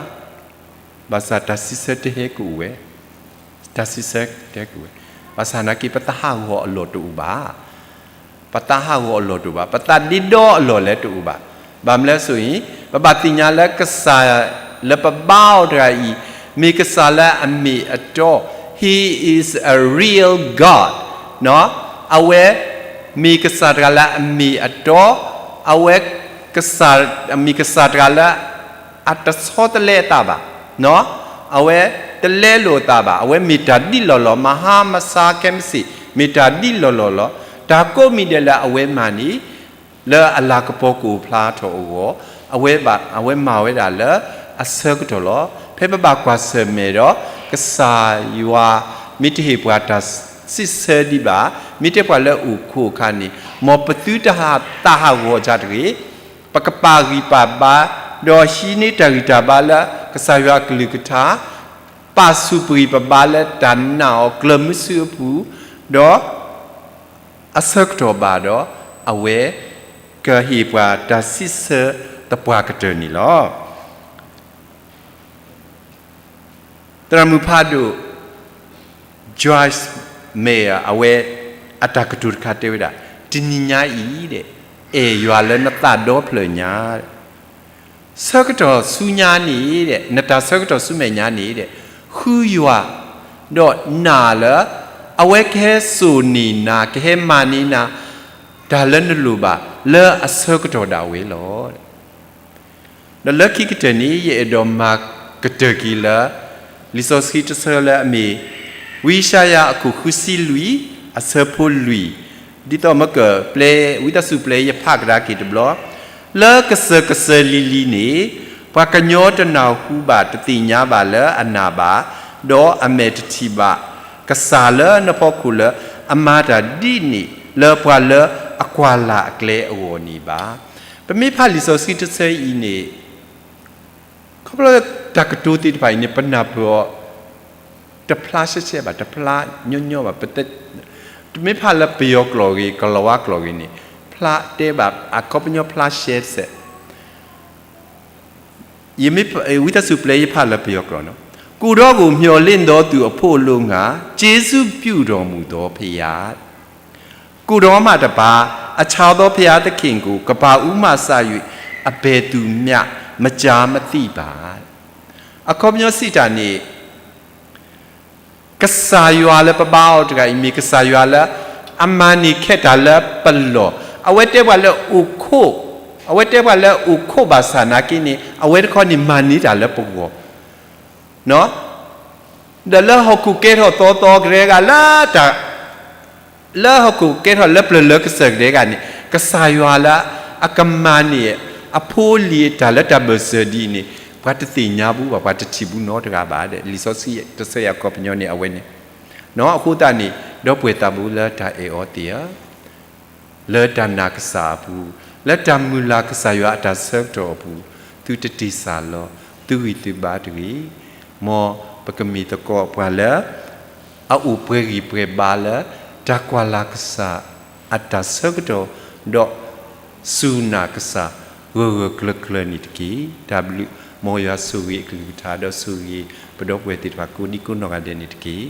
ဘၣ်ဆၣ်တၢ်စံးဆၢတဟဲကအိၣ်ဝဲ, တၢ်စံးဆၢတဟဲကအိၣ်ဝဲ, ဘၣ်ဆၣ်နာ်က့ ပသးဟးဂီၤအလီၢ်တအိၣ်ဘၣ်. ပသးဟးဂီၤအလီၢ်တအိၣ်ဘၣ်, ပသးဒ့ဒီအလီၢ်လၢတအိၣ်ဘၣ်. ဘၣ်မနုၤလဲၣ်ဆိုရင် ပဘၣ်သ့ၣ်ညါလၢကစၢ်လၢပဘါအီၤတဂၤအံၤ မ့ၢ်ကစၢ်လၢအမ့ၢ်အတီ, He is a real God, အဝဲမ့ၢ်ကစၢ်တဂၤလၢအမ့ၢ်အတီ, အဝဲ မ့ၢ်ကစၢ်တဂၤလၢ အတဆီတလဲအသးဘၣ်, အဝဲတလဲလိာ်အသးဘၣ်, အဝဲမ့ၢ်တၢ်ဒ်လီၢ်လီၢ်, မဟါမဆါခဲမုၢ်ဆ့ၣ် မ့ၢ်တၢ်ဒ်လီၢ်လီၢ်လီၤ. တၢ်ကိးမံၤဒဲးလၢအဝဲမၤန့ၣ် လၢအလၤကပီၤကအိၣ်ဖျါထီၣ်အဂီၢ်, အဝဲဘၣ်, အဝဲမၤဝဲဒၣ်လၢအဆၢကတီၢ်လီၤ. ဖဲပဘၣ်ကွၢ်ဆၢၣ်မဲာ်ဒီး ကစၢ်ယွၤ မ့ၢ်တဟ့ၣ်ပှၤတၢ်စံးဆၢဒံးဘၣ်, မ့ၢ်တဲပှၤလၢအိၣ်ခိးအခါန့ၣ် မ်ပသုတဟးသးဟးဂီၤဒၣ်တဂ့ၤ, ပကပာ်ဂံၢ်ပာ်ဘါ ဒီးဟံးန့ၢ်တၢ်ဂံၢ်တၢ်ဘါလၢကစၢ်ယွၤအကလုၢ်ကထါ, ပာ်ဆူၣ်ပဂံၢ်ပဘါလၢတၢ်နာ်အီၤကျၢၤမုဆူအပူၤ, ဒီး အဆၢကတီၢ်ဘၣ်ဒီး အဝဲကဟ့ၣ်ပှၤတၢ်စံးဆၢသပှၢ်ကတၢၢ်န့ၣ်လီၤ. သရၣ်မုၣ်ဖးဒိၣ် Joyce Meyer အဝဲအတၢ်ကတိၤတခါတဲဝဲဒၣ်, တနံၤညါအံၤ အဲၣ်ယွၤလၢနသးဒီဖျၢၣ်ညါ ဆၢကတီၢ်ဆူညါန့ၣ်, နတၢ်ဆၢကတီၢ်ဆူမဲာ်ညါန့ၣ်, ဃုယွၤ, ဒီးနာ်လၢ အဝဲကဟဲစိာ်န့ၢ်နၤ, ကဟဲမၤန့ၢ်နၤ တၢ်လၢနလိၣ်ဘၣ် လၢအဆၢကတီၢ်ဒၣ်ဝဲလီၤ. ဒီးလၢခံကတၢၢ်န့ၣ် ယအဲၣ်ဒိးမၤကတၢၢ်က့ၤလၢ လံာ်စီဆှံတဆၢလၢအမ့ၢ် ဝံယၡါယၤအခိၣ်ဃုဆံလွံၢ် အဆၢဖိလွံၢ်, ဒ်သိးမ့ၢ်ကပျဲ ဝံသးစူၤပျဲယဖးကဒါက့ၤတဘျီ, လၢကစၢၢ်ကစၢၢ်လံၤလံၤန့ၣ် ပှၤကညီတနၢ်ဟူဘၣ်တသ့ၣ်ညါဘၣ်လၢအနာ်ဘၣ်, ဒီးအမဲာ်တထံၣ်ဘၣ် ကစၢ်လၢနဖီခိၣ်လၢအမၤတၢ်ဒ်န့ၣ် လၢပှၤလၢအကွၢ်လၢ်အကျဲအဂီၢ်န့ၣ်ဘၣ်. ပမ့ၢ်ဖးလံာ်စီဆှံတဆၢအံၤန့ၣ် ခီဖျိတၢ်ကတိၤသ့ၣ်တဖၣ်အံၤန့ၣ် ပနၢ်ပၢၢ်အီၤ တဖျါရှဲရှဲဘၣ်, တဖျါညီညီဘၣ်, တမ့ၢ်ဖးလၢပယီၤကျိာ်ဂ့ၤ, ကလၤဝါကျိာ်ဂ့ၤန့ၣ် ဖျါတဲဘၣ်, အခီပညီဖျါရှဲစဲး. ယမ့ၢ်ဝံသးစူၤပျဲယဖးလၢပယီၤကျိာ်နီၤ, ကိုယ်တော်ကိုမျှော်လင့်သောသူအဖို့အလို့ငှာ ကျေးဇူးပြုတော်မူသောဘုရား, ကိုယ်တော်မှတပါး အခြားသောဘုရားသခင်ကို ကမ္ဘာဦးမှစ၍ အဘယ်သူမျှ မကြားမသိပါ. အခီပညီစံးတၢ်န့ၣ် ကစၢ်ယွၤလၢပဘါအီၤတဂၤအံၤ မ့ၢ်ကစၢ်ယွၤလၢ အမၤန့ၢ်ခဲတၢ်လၢပလီၢ်, အဝဲတဲပှၤလၢအိၣ်ခိး, အဝဲတဲပှၤလၢအိၣ်ခိးဘၣ်ဆၣ်နာ်က့န့ၣ် အဝဲတခီန့ၣ်မၤန့ၢ်တၢ်လၢပဂီၢ် ဒီးလၢဟီၣ်ခိၣ်ကဲထီၣ်သီသီကဒဲဂၤလၢတၢ်, လၢဟီၣ်ခိၣ်ကဲထီၣ်လၢပျၢၤလၢကစၢၢ်ကဒဲဂၤန့ၣ် ကစၢ်ယွၤလၢအကမၤန့ၢ်အဖိအလံၤအတၢ်လၢတၢ်ဘၢၣ်စၢၤဒ်အံၤန့ၣ် ပှၤတသ့ၣ်ညါဘူးဘၣ်, ပှၤတထံၣ်ဘူးနီတဂၤဘၣ်ဒီး လံာ်စီဆှံတဆၢအံၤအခီပညီန့ၣ် အဝဲန့ၣ် အဃိသတးန့ၣ် ဒီပုၢ်ဝဲၢ်သးဘိလၢတၢ်အဲၣ်အီၤသ့ၣ်ဧၢ, လၢတၢ်နာ်ကစၢ်အပူၤ, လၢတၢ်မုၢ်လၢ်ကစၢ်ယွၤအတၢ်ဆၢကတီၢ်အပူၤ, သုတတ့ၢ်စၢ်လီၤ, သုဂံၢ်သုဘါတဂ့ၤ. မ်ပကမ့ၢ်သကိးပှၤလၢ အအိၣ်ပှဲၤဂံၢ်ပှဲၤဘါလၢ တၢ်ကွၢ်လၢ်ကစၢ်အတၢ်ဆၢကတီၢ်, ဒီးစူၢ်နာ်ကစၢ်ဂၢၢ်ဂၢၢ်ကျၢၤကျၢၤန့ၣ်တက့ၢ်. တၢ်ဘျုး, မ်ယွၤဆိၣ်ဂ့ၤအကလုၢ်ကထါ ဒီးဆိၣ်ဂ့ၤပဒီပုၢ်ဝဲၢ်သ့ၣ်တဖၣ်ကိးဒံကိးနီၢ်ဂၤဒဲးန့ၣ်တက့ၢ်.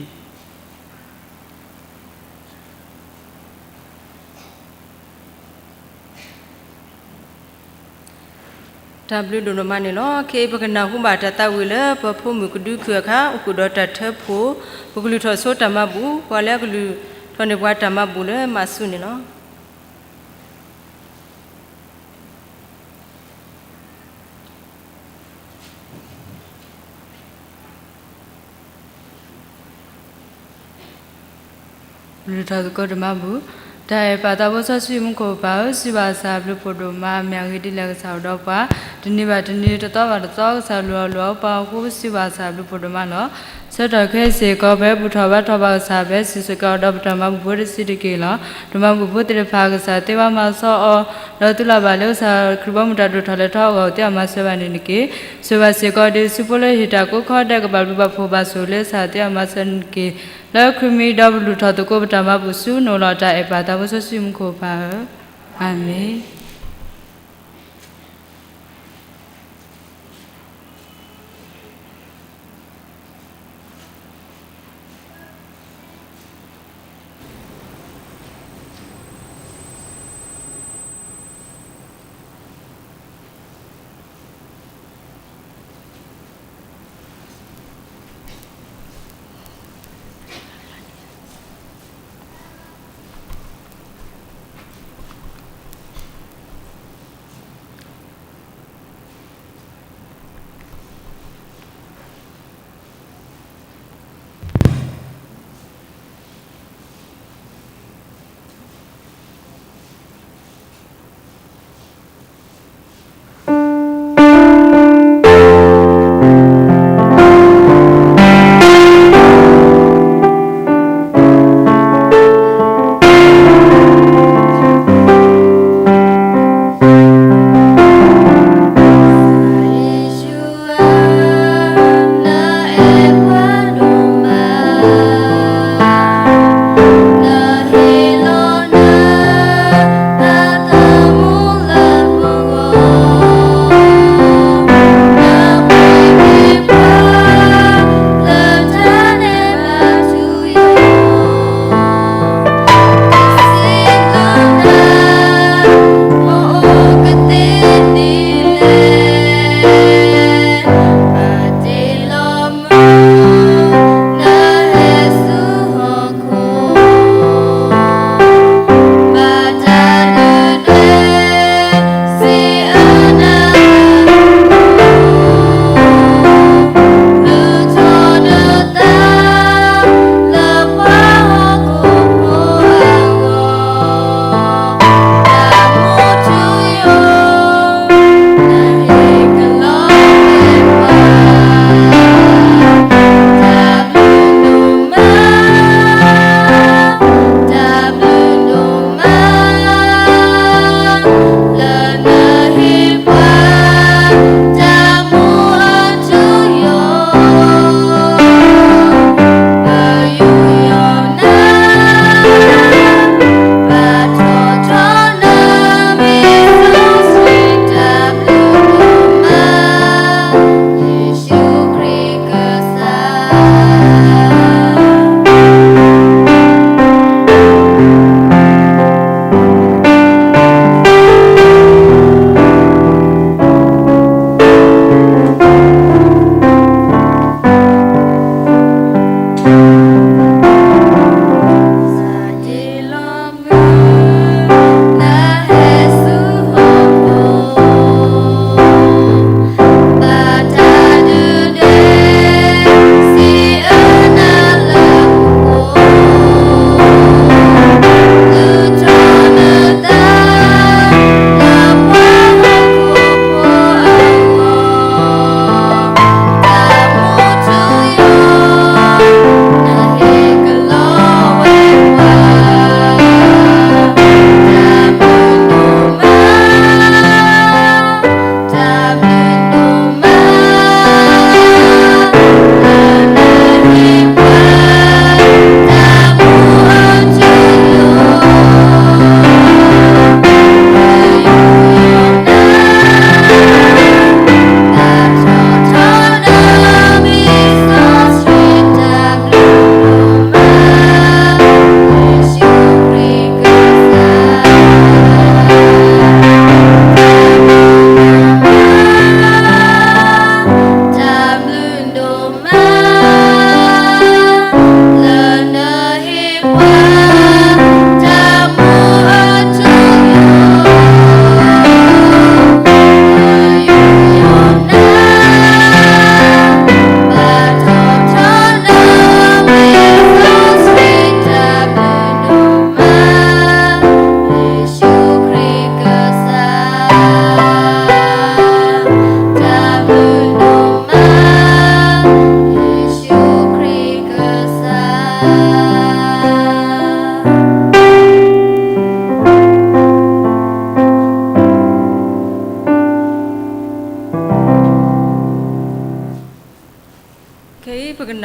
တၢ်ဘျုးဒိၣ်ဒိၣ်မးန့ၣ်လီၤ. ခဲအံၤပကနၢ်ဟူဘၣ်တၢ်သးဝံၣ်လၢ ပဖိမုၣ်ကဒုခုၣ်အခါ အိၣ်ဃုာ်ဒီးတၢ်ထၢဖှိၣ်, ပကလုၢ်ထီၣ်ဆိတၢ်မၤဘူၣ်, ပှၤလၢအကလုၢ်ထီၣ်န့ၢ်ပှၤတၢ်မၤဘူၣ်လၢမၤဆူၣ်န့ၣ်လီၤ. ပလုၢ်ထီၣ်သကိးတၢ်မၤဘူၣ်, တၢ်အဲၣ်ပၢ်သးဘိစီဆှံမူခိၣ်ပၢ်ဧၢ, စံးဘၣ်ကစၢ်အဘျုးဖးဒိၣ်မး, မ့ၢ်အဂ့ၢ်ဒ်လဲၣ်ကစၢ်အိၣ်ဒီးပှၤ, တနံၤဘၣ်တနံၤ တသီဘၣ်တသီ ကစၢ်လူၤအီၣ်လူၤအီပှၤအဃိ ပစံးဘၣ်ကစၢ်ဘျုးဖှိၣ်ဒိၣ်မးလီၤ. ဆၢကတီၢ်ခဲအံၤစ့ၢ်ကီး ပဟဲဘူၣ်ထီၣ်ဘါထီၣ်ဘၣ်ကစၢ် ပဟဲစံးဆၢက့ၤအီၤဒီးပတၢ်မၤဘူၣ်ဖိတဆံးတက့ၢ်လီၤ. တၢ်မၤဘူၣ်ဖိသ့ၣ်တဖၣ် ကစၢ်သ့ဝါမၤစီအီၤ ဒီးသုလၢ်ဘၣ်လၢကစၢ်ခရံာ်ဘီမုၢ်တၢ်ဒိၣ်ထီၣ်လဲၤထီၣ်အဂီၢ် သ့အမၤစၢၤဘၣ်န့ၣ်တက့ၢ်. ဆိၣ်ဂ့ၤဘၣ်စ့ၢ်ကီး ဒ်စုဖိလၢဟ့ၣ်တၢ်ကိးခီဒဲး ကဘၣ်ဘျုးဘၣ်ဖှိၣ်ဘၣ်ဆိၣ်ဂ့ၤလၢကစၢ်သ့အမၤစၢၤန့ၣ်တက့ၢ်. လၢခရံာ်မံၤဒီးပလူၤထီၣ်သကိးပတၢ်မၤဘူၣ်ဆူနအိၣ်လီၤ တၢ်အဲၣ်ပၢ်သးဘိစီဆှံမူခိၣ်ပၢ်ဧၢ, အၤမ့ၣ်.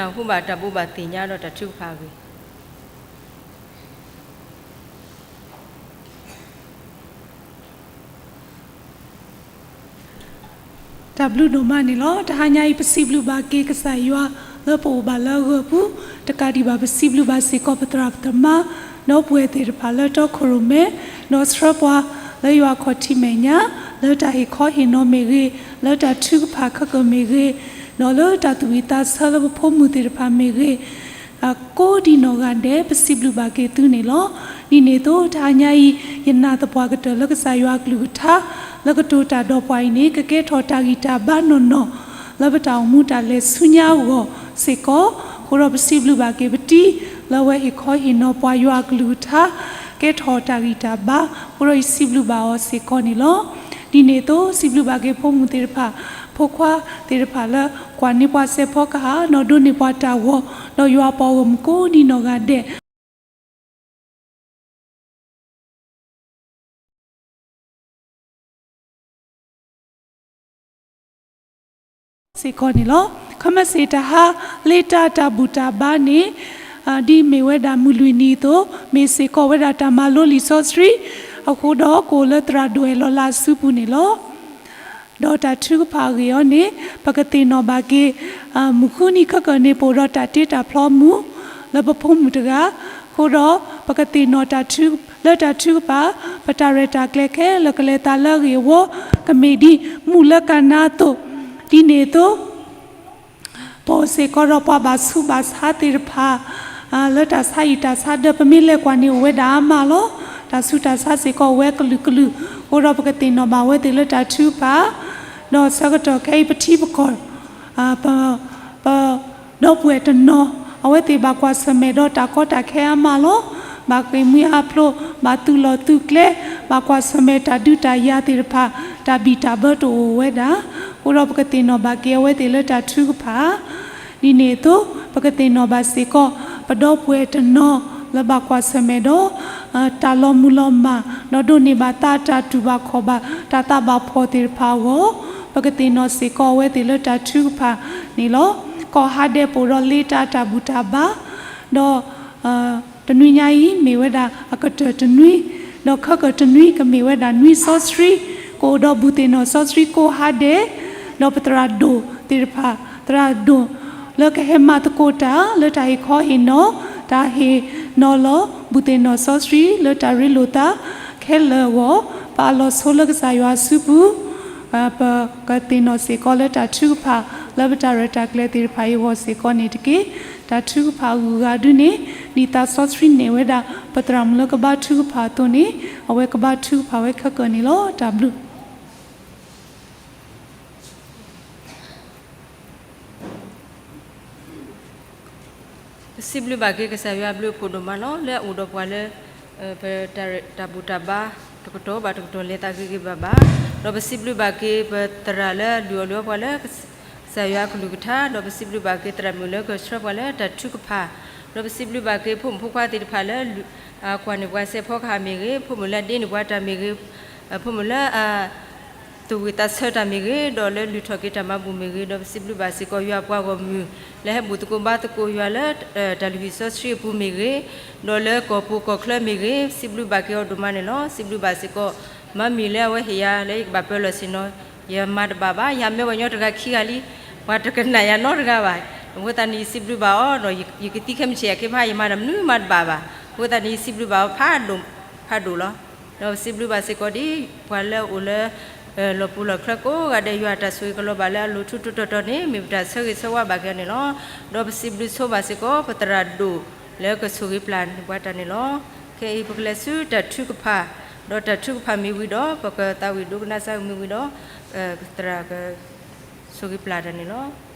တၢ်ဟူဘၣ်တၢ်ဘိးဘၣ်သ့ၣ်ညါဒီးတၢ်ထုကဖၣ်အဂ့ၢ် တၢ်ဘျုးဒိၣ်မးန့ၣ်လီၤ. တဟါညါအံၤ ပစံးဘျုးဘၣ်က့ၤကစၢ်ယွၤလၢပအိၣ်ဘၣ်လၢအဂၢၢ်အပူၤ, တကးဒံးဘၣ် ပစံးဘျုးဘၣ်စ့ၢ်ကီးပသရၣ်ပသမါ ဒီပုၢ်ဝဲၢ်သ့ၣ်တဖၣ်လၢတီခိၣ်ရိၣ်မဲ, ဒီးဆှၢပှၤလၢယွၤခီၣ်ထံးမဲာ်ညါ, လၢတၢ်ဟ့ၣ်ခီဟ့ၣ်နီၤမ့ၢ်ဂ့ၤ, လၢတၢ်ထုကဖၣ်ခဲကၢၢ်မ့ၢ်ဂ့ၤ, ဒီးလၢတၢ်သူၣ်ဝံၣ်သးဆၢလၢပဖိမုၣ်သ့ၣ်တဖၣ်မ့ၢ်ဂ့ၤ ကိးဒံနီၢ်ဂၤဒဲး ပစံးဘျုးဘၣ်က့ၤသုန့ၣ်လီၤ. ဒ်န့ၣ်အသိး တဟါညါအံၤ ယနာ်သပှၢ်ကတၢၢ်လၢကစၢ်ယွၤအကလုၢ်ကထါ လၢကတိၤတၢ်ဒီးပှၤအံၤန့ၣ် ကကဲထီၣ်တၢ်ဂံၢ်တၢ်ဘါနီၢ်နီၢ် လၢပတၢ်အိၣ်မူတၢ်လဲၤဆူညါအဂီၢ်စ့ၢ်ကီး, အဃိဒီးပစံးဘျုးဘၣ်က့ၤပတံၤ လၢအဝဲဟ့ၣ်ခီဟ့ၣ်နီၤပှၤယွၤအကလုၢ်ကထါ ကဲထီၣ်တၢ်ဂံၢ်တၢ်ဘါ, အဃိဒီးယစံးဘျုးဘၣ်အီၤစ့ၢ်ကီးန့ၣ်လီၤ. ဒ်န့ၣ်အသိး စံးဘျုးဘၣ်က့ၤဖိမုၣ်သ့ၣ်တဖၣ်, ဖိခွါသ့ၣ်တဖၣ်လၢ ကွၢ်န့ၢ်ပှၤစဲးဖီကဟၣ် ဒီးဒိးန့ၢ်ပှၤတၢ်ဂီၤ, ဒီးယွၤပှၤဂီၢ်မုၢ်ကိးဒံနီၢ်ဂၤဒဲး စ့ၢ်ကီးန့ၣ်လီၤ. ခီမ့ၢ်စ့ၢ်တဟါလၢတၢ်တၢ်ဘူၣ်တၢ်ဘါန့ၣ် ဒ်မ့ၢ်ဝဲဒၣ်မုၢ်လွံၢ်နံၤအသိး မ့ၢ်စ့ၢ်ကီးဝဲဒၣ်တၢ်မၤလိလံာ်စီဆှံ, အဃိဒီးကအိၣ်လၢသရၣ်ဒိၣ်အဲၣ်လီၤလးအစုပူၤန့ၣ်လီၤ. ဒီးတၢ်ထုကဖၣ်အဂ့ၢ်အံၤန့ၣ် ပကသ့ၣ်နီၣ်ဘၣ်က့ၤ မုၢ်ဃုနံၤခဲကၢၢ်န့ၣ် ပအိၣ်ဒီးတၢ်တ့တၢ်ဖျီမူ လၢပဖိမုၣ်တဂၤ, အဃိဒီး ပကသ့ၣ်နီၣ်တၢ်ထု လၢတၢ်ထုကဖၣ် ပတၢ်ရဲၣ်တၢ်ကျဲၤခဲလၢာ်ကလဲၤသးလၢအဂ့ၢ်အဝီ ကမ့ၢ်ဒ်မူးလၢကၤနါအသိး, ဒ်န့ၣ်အသိး ပအိၣ်စ့ၢ်ကီးဒီးပှၤဘၣ်ဆူးဘၣ်ဆါသ့ၣ်တဖၣ် လၢတၢ်ဆါဟံၣ်တၢ်ဆါဒၢး ပမ့ၢ်လဲၤကွၢ်န့ၣ် အိၣ်ဝဲဒၣ်အါမးလီၤ. တၢ်ဆူးတၢ်ဆါစ့ၢ်ကီးအိၣ်ဝဲကလုာ်ကလုာ်, အဃိဒီးပကသ့ၣ်နီၣ်ဘၣ်ဝဲသ့ၣ်လၢတၢ်ထုကဖၣ်, ဒီးဆၢကတီၢ်ခဲအံၤပထံပကီၢ် ပ ပ ဒီပုၢ်ဝဲၢ်တနီၤ အဝဲသ့ၣ်ဘၣ်ကွၢ်ဆၢၣ်မဲာ်ဒီးတၢ်ကီတၢ်ခဲအါမးလီၤ. ဘၣ်ဃ့ၢ်မှံဟးဖျိး, ဘၣ်သုးလီၢ်သုးကျဲ, ဘၣ်ကွၢ်ဆၢၣ်မဲာ်တၢ်ဒုးတၢ်ယၤသ့ၣ်တဖၣ်, တၢ်ဘံၣ်တၢ်ဘၢတအိၣ်ဝဲဒၣ်, အဃိဒီးပကသ့ၣ်နီၣ်ဘၣ်က့ၤအဝဲသ့ၣ်လၢတၢ်ထုကဖၣ် ဒ်န့ၣ်အသိး ပကသ့ၣ်နီၣ်ဘၣ်စ့ၢ်ကီး ပဒီပုၢ်ဝဲၢ်တနီၤ လၢဘၣ်ကွၢ်ဆၢၣ်မဲာ်ဒီး တၢ်လီၤမုၢ်လီၤမၢ် ဒီးဒိးန့ၢ်ဘၣ်သးတၢ်တူၢ်ဘၣ်ခီၣ်ဘၣ် တၢ်သးဘၣ်ဖှီၣ်သ့ၣ်တဖၣ်အဂီၢ်, ပကသ့ၣ်နီၣ်စ့ၢ်ကီးအဝဲသ့ၣ်လၢတၢ်ထုကဖၣ်န့ၣ်လီၤ. ကီၢ်ဟါဒဲးပအိၣ်ဒီးလ့တၢ်တၢ်ဘူၣ်တၢ်ဘါ, ဒီး တနွံညါအံၤ မ့ၢ်ဝဲဒၣ်အကတၢၢ်တနွံ, ဒီးခဲကၢၢ်တနွံ ကမ့ၢ်ဝဲဒၣ်နွံစီဆှံ, ကအိၣ်ဒီးဘူၣ်သ့ၣ်နီၣ်စီဆှံကိးဟါဒဲး, ဒီးပသရၣ်ဒိၣ်သ့ၣ်တဖၣ်, သရၣ်ဒိၣ်လၢကဟဲမၤသကိးတၢ် လၢတၢ်ဟ့ၣ်ခီဟ့ၣ်နီၤ, တၢ်ဟ့ၣ်နီၤလီၤ ဘူၣ်သ့ၣ်နီၣ်စီဆှံ လၢတၢ်ရ့လိာ်သးခဲလၢာ်အဂီၢ်, ပအလီၤဆီလၢကစၢ်ယွၤအစုပူၤ ပကသ့ၣ်နီၣ်စ့ၢ်ကီးလၢတၢ်ထုကဖၣ် လၢပတၢ်ရဲၣ်တၢ်ကျဲၤသ့ၣ်တဖၣ်အံၤအဂီၢ်စ့ၢ်ကီးန့ၣ်တက့ၢ်. တၢ်ထုကဖၣ်အဂုၤအဂၤဒုန့ၣ် ဒ်သးစီဆှံနဲၣ်ဝဲဒၣ် ပသရၣ်မုၣ်လၢကဘါထုကဖၣ်အသိးန့ၣ် အဝဲကဘါထုကဖၣ်ဝဲခဲကၢၢ်န့ၣ်လီၤ. တၢ်ဘျုး ပစံးဘျုးဘၣ်က့ၤကစၢ်ယွၤအဘျုးအဖှိၣ်ဒိၣ်မးလီၤ. လၢအအိၣ်ဒီးပှၤလၢ ပတၢ်ဘူၣ်တၢ်ဘါ တကတီၢ်ဘၣ်တကတီၢ်လဲၤသးဂ့ၤဂ့ၤဘၣ်ဘၣ်, ဒီးပစံးဘျုးဘၣ်က့ၤပသရၣ်လၢအလုၢ်အီၣ်လုၢ်အီပှၤလၢ ကစၢ်ယွၤအကလုၢ်ကထါ, ဒီးပစံးဘျုးဘၣ်က့ၤသရၣ်မုၣ်လၢကဆှၢပှၤလၢတၢ်ထုကဖၣ်, ဒီးပစံးဘျုးဘၣ်က့ၤဖိမုၣ်ဖိခွါသ့ၣ်တဖၣ်လၢ ကွၢ်န့ၢ်ပှၤစဲးဖီကဟၣ်မ့ၢ်ဂ့ၤ, ဖိမုၣ်လၢအဒ့န့ၢ်ပှၤတၢ်မ့ၢ်ဂ့ၤ, ဖိမုၣ်လၢအ သူၣ်ဝံၣ်သးဆၢတၢ်မ့ၢ်ဂ့ၤ, ဒီးလၢလုၢ်ထီၣ်က့ၤတၢ်မၤဘူၣ်မ့ၢ်ဂ့ၤ, ဒီးပစံးဘျုးဘၣ်စ့ၢ်ကီးယွၤပှၤဂီၢ်မုၢ် လၢဟဲဘူၣ်သကိးဘါသကိးယွၤလၢ တၢ်လုၢ်ဟံၣ်စီဆှံအပူၤမ့ၢ်ဂ့ၤ, ဒီးလၢကီၢ်ပူၤကီၢ်ချၢမ့ၢ်ဂ့ၤ, စံးဘျုးဘၣ်က့ၤအီၤဒိၣ်မးန့ၣ်လီၤ. စံးဘျုးဘၣ်စ့ၢ်ကီး မၤမံၤလၢအဝဲဟ့ၣ်ယၤလၢယကဘၣ်ပၢလီၢ်ဆ့ၣ်နီၤ, ယမၤတဘၣ်ဘၣ်, ယမ့ၢ်ပှၤကညီတဂၤခံဂၤလံ, ပှၤတကနၣ်ယၤနီတဂၤဘၣ်. အဃိသတးန့ၣ် ယစံးဘျုးဘၣ်အီၤဒီး ယကသံခဲမုၢ်ဆ့ၣ်အခံဖး ယမၤတၢ်မနုၤမၤတဘၣ်ဘၣ်. အဃိသတးန့ၣ် ယစံးဘျုးဘၣ်အီၤဖးဒိၣ် ဖးဒိၣ်လီၤ. ဒီးပစံးဘျုးဘၣ်စ့ၢ်ကီးဒ် ပှၤလၢအအိၣ်လၢ လီၢ်ပူၤလီၢ်ချၢကိးဂၤဒဲး ယွၤအတၢ်ဆိၣ်ဂ့ၤကလီၤဘၣ်လၢအလိၤထူးထူးတီၤတီၤန့ၣ် မ့ၢ်ပတၢ်ဆၢဂ့ၤဆၢဝါဘၣ်က့ၤအီၤန့ၣ်လီၤ. ဒီးပစံးဘျုးဆိဘၣ်စ့ၢ်ကီး ပသရၣ်ဒိၣ်လၢကဆိၣ်ဂ့ၤပျၢ်န့ၢ်ပှၤတၢ်န့ၣ်လီၤ. ခဲအံၤ ပကလဲၤဆူတၢ်ထုကဖၣ်, ဒီးတၢ်ထုကဖၣ်မ့ၢ်ဝံၤဒီး ပကသးဝံၣ်ဒိကနၣ်စၢ်မ့ၢ်ဝံၤဒီး သရၣ်ကဆိၣ်ဂ့ၤပျၢ်တၢ်န့ၣ်လီၤ.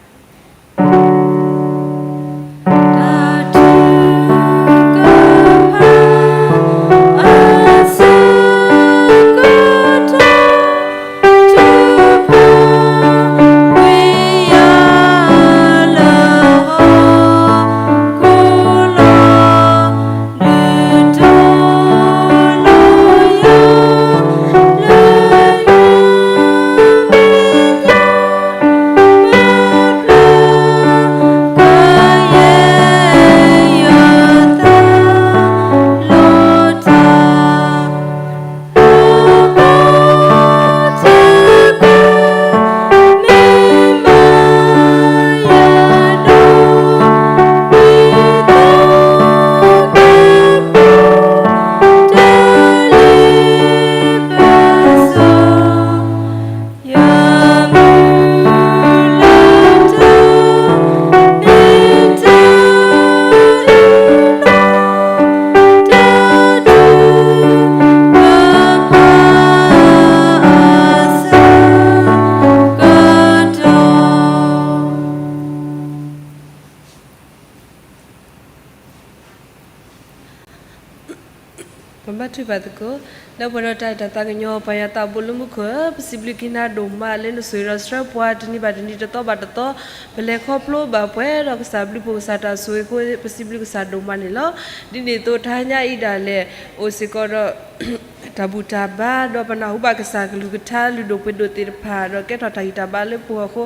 ပဘါထုကဖၣ်သကိး လၢပှဲၤဒီးတၢ်အဲၣ်တၢ်သးကညီၤ ပၢ်ယွၤသးဘိလၢမူခိၣ်ဧၢ, ပစံးဘျုးက့ၤနၤဒိၣ်မးလၢနဆိၣ်ဂ့ၤဒီးဆှၢပှၤတနံၤဘၣ်တနံၤ တသီဘၣ်တသီ, ပလဲၤခီဖျိဘၣ်ပှဲၤဒီးကစၢ်ဘျုးဖှိၣ်ကစၢ်တၢ်ဆိၣ်ဂ့ၤအဃိ ပစံးဘျုးကစၢ်ဒိၣ်မးန့ၣ်လီၤ. ဒ်န့ၣ်အသိးတဟါညါအံၤဒၣ်လဲာ် အိၣ်စ့ၢ်ကီးဒီး တၢ်ဘူၣ်တၢ်ဘါ ဒီးပနၢ်ဟူဘၣ်ကစၢ်ကလုၢ်ကထါ လုၢ်ဒိၣ်ပှ့ၤဒိၣ်သ့ၣ်တဖၣ် ဒီးကဲထီၣ်တၢ်ဂံၢ်တၢ်ဘါလၢပဂီၢ်အဃိ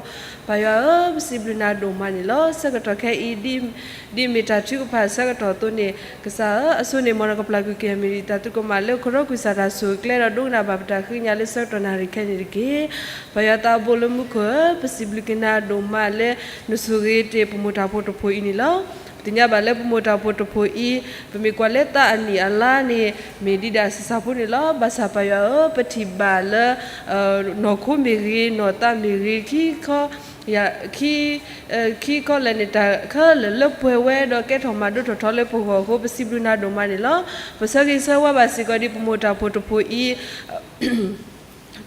ပၢ်ယွၤဧၢ, ပစံးဘျုးနၤဒိၣ်မးန့ၣ်လီၤ. ဆၢကတီၢ်ခဲအံၤ ဒ်အမ့ၢ်တၢ်ထုကဖၣ်ဆၢကတီၢ်အသိးန့ၣ် ကစၢ်ဧၢ, အဆိန့ၣ်မ်နကပျၢ်ကွံာ်က့ၤအမံၤတၢ်သရူးကမၣ်လၢ ခီရီကွံာ်စၢ်တၢ်ဆိၣ်ဂ့ၤကျဲဒီး ဒိကနၣ်ဘၣ်ပတၢ်ဃ့ကညးလၢဆၢကတီၢ်နၣ်ရံၣ်ခဲအံၤန့ၣ်တက့ၢ်. ပၢ်ယွၤသးဘိလၢမူခိၣ်ဧၢ, ပစံးဘျုးက့ၤနၤဒိၣ်မးလၢ နဆိၣ်ဂ့ၤတ့ၢ်ပမိၢ်တၢ်ဖိတဖိအံၤန့ၣ်လီၤ. ပသ့ၣ်ညါဘၣ်လၢပမိၢ်တၢ်ဖိတဖိအံၤ ပမ့ၢ်ကွၢ်လၢသးအနံၣ်အလါန့ၣ် မ့ၢ်ဒံးဒၣ်ဆံးစၢ်ဖိန့ၣ်လီၤ. ဘၣ်ဆၣ်ပၢ်ယွၤဧၢ, ပထံၣ်ဘၣ်လၢ နီၢ်ခိမ့ၢ်ဂ့ၤ, နီၢ်သးမ့ၢ်ဂ့ၤ, ခံခီ ခံခီလဲၣ်န့ၣ် တၢ်ခဲလၢာ်လၢပှဲၤဝဲဒီးကဲထီၣ်မၤဒိၣ်ထီၣ်ထီလၢပဂီၢ်အဃိ ပစံးဘျုးနၤဒိၣ်မးန့ၣ်လီၤ. ပဆၢဂ့ၤဆၢဝါဘၣ်စ့ၢ်ကီးဒ်ပမိၢ်တၢ်ဖိတဖိအံၤ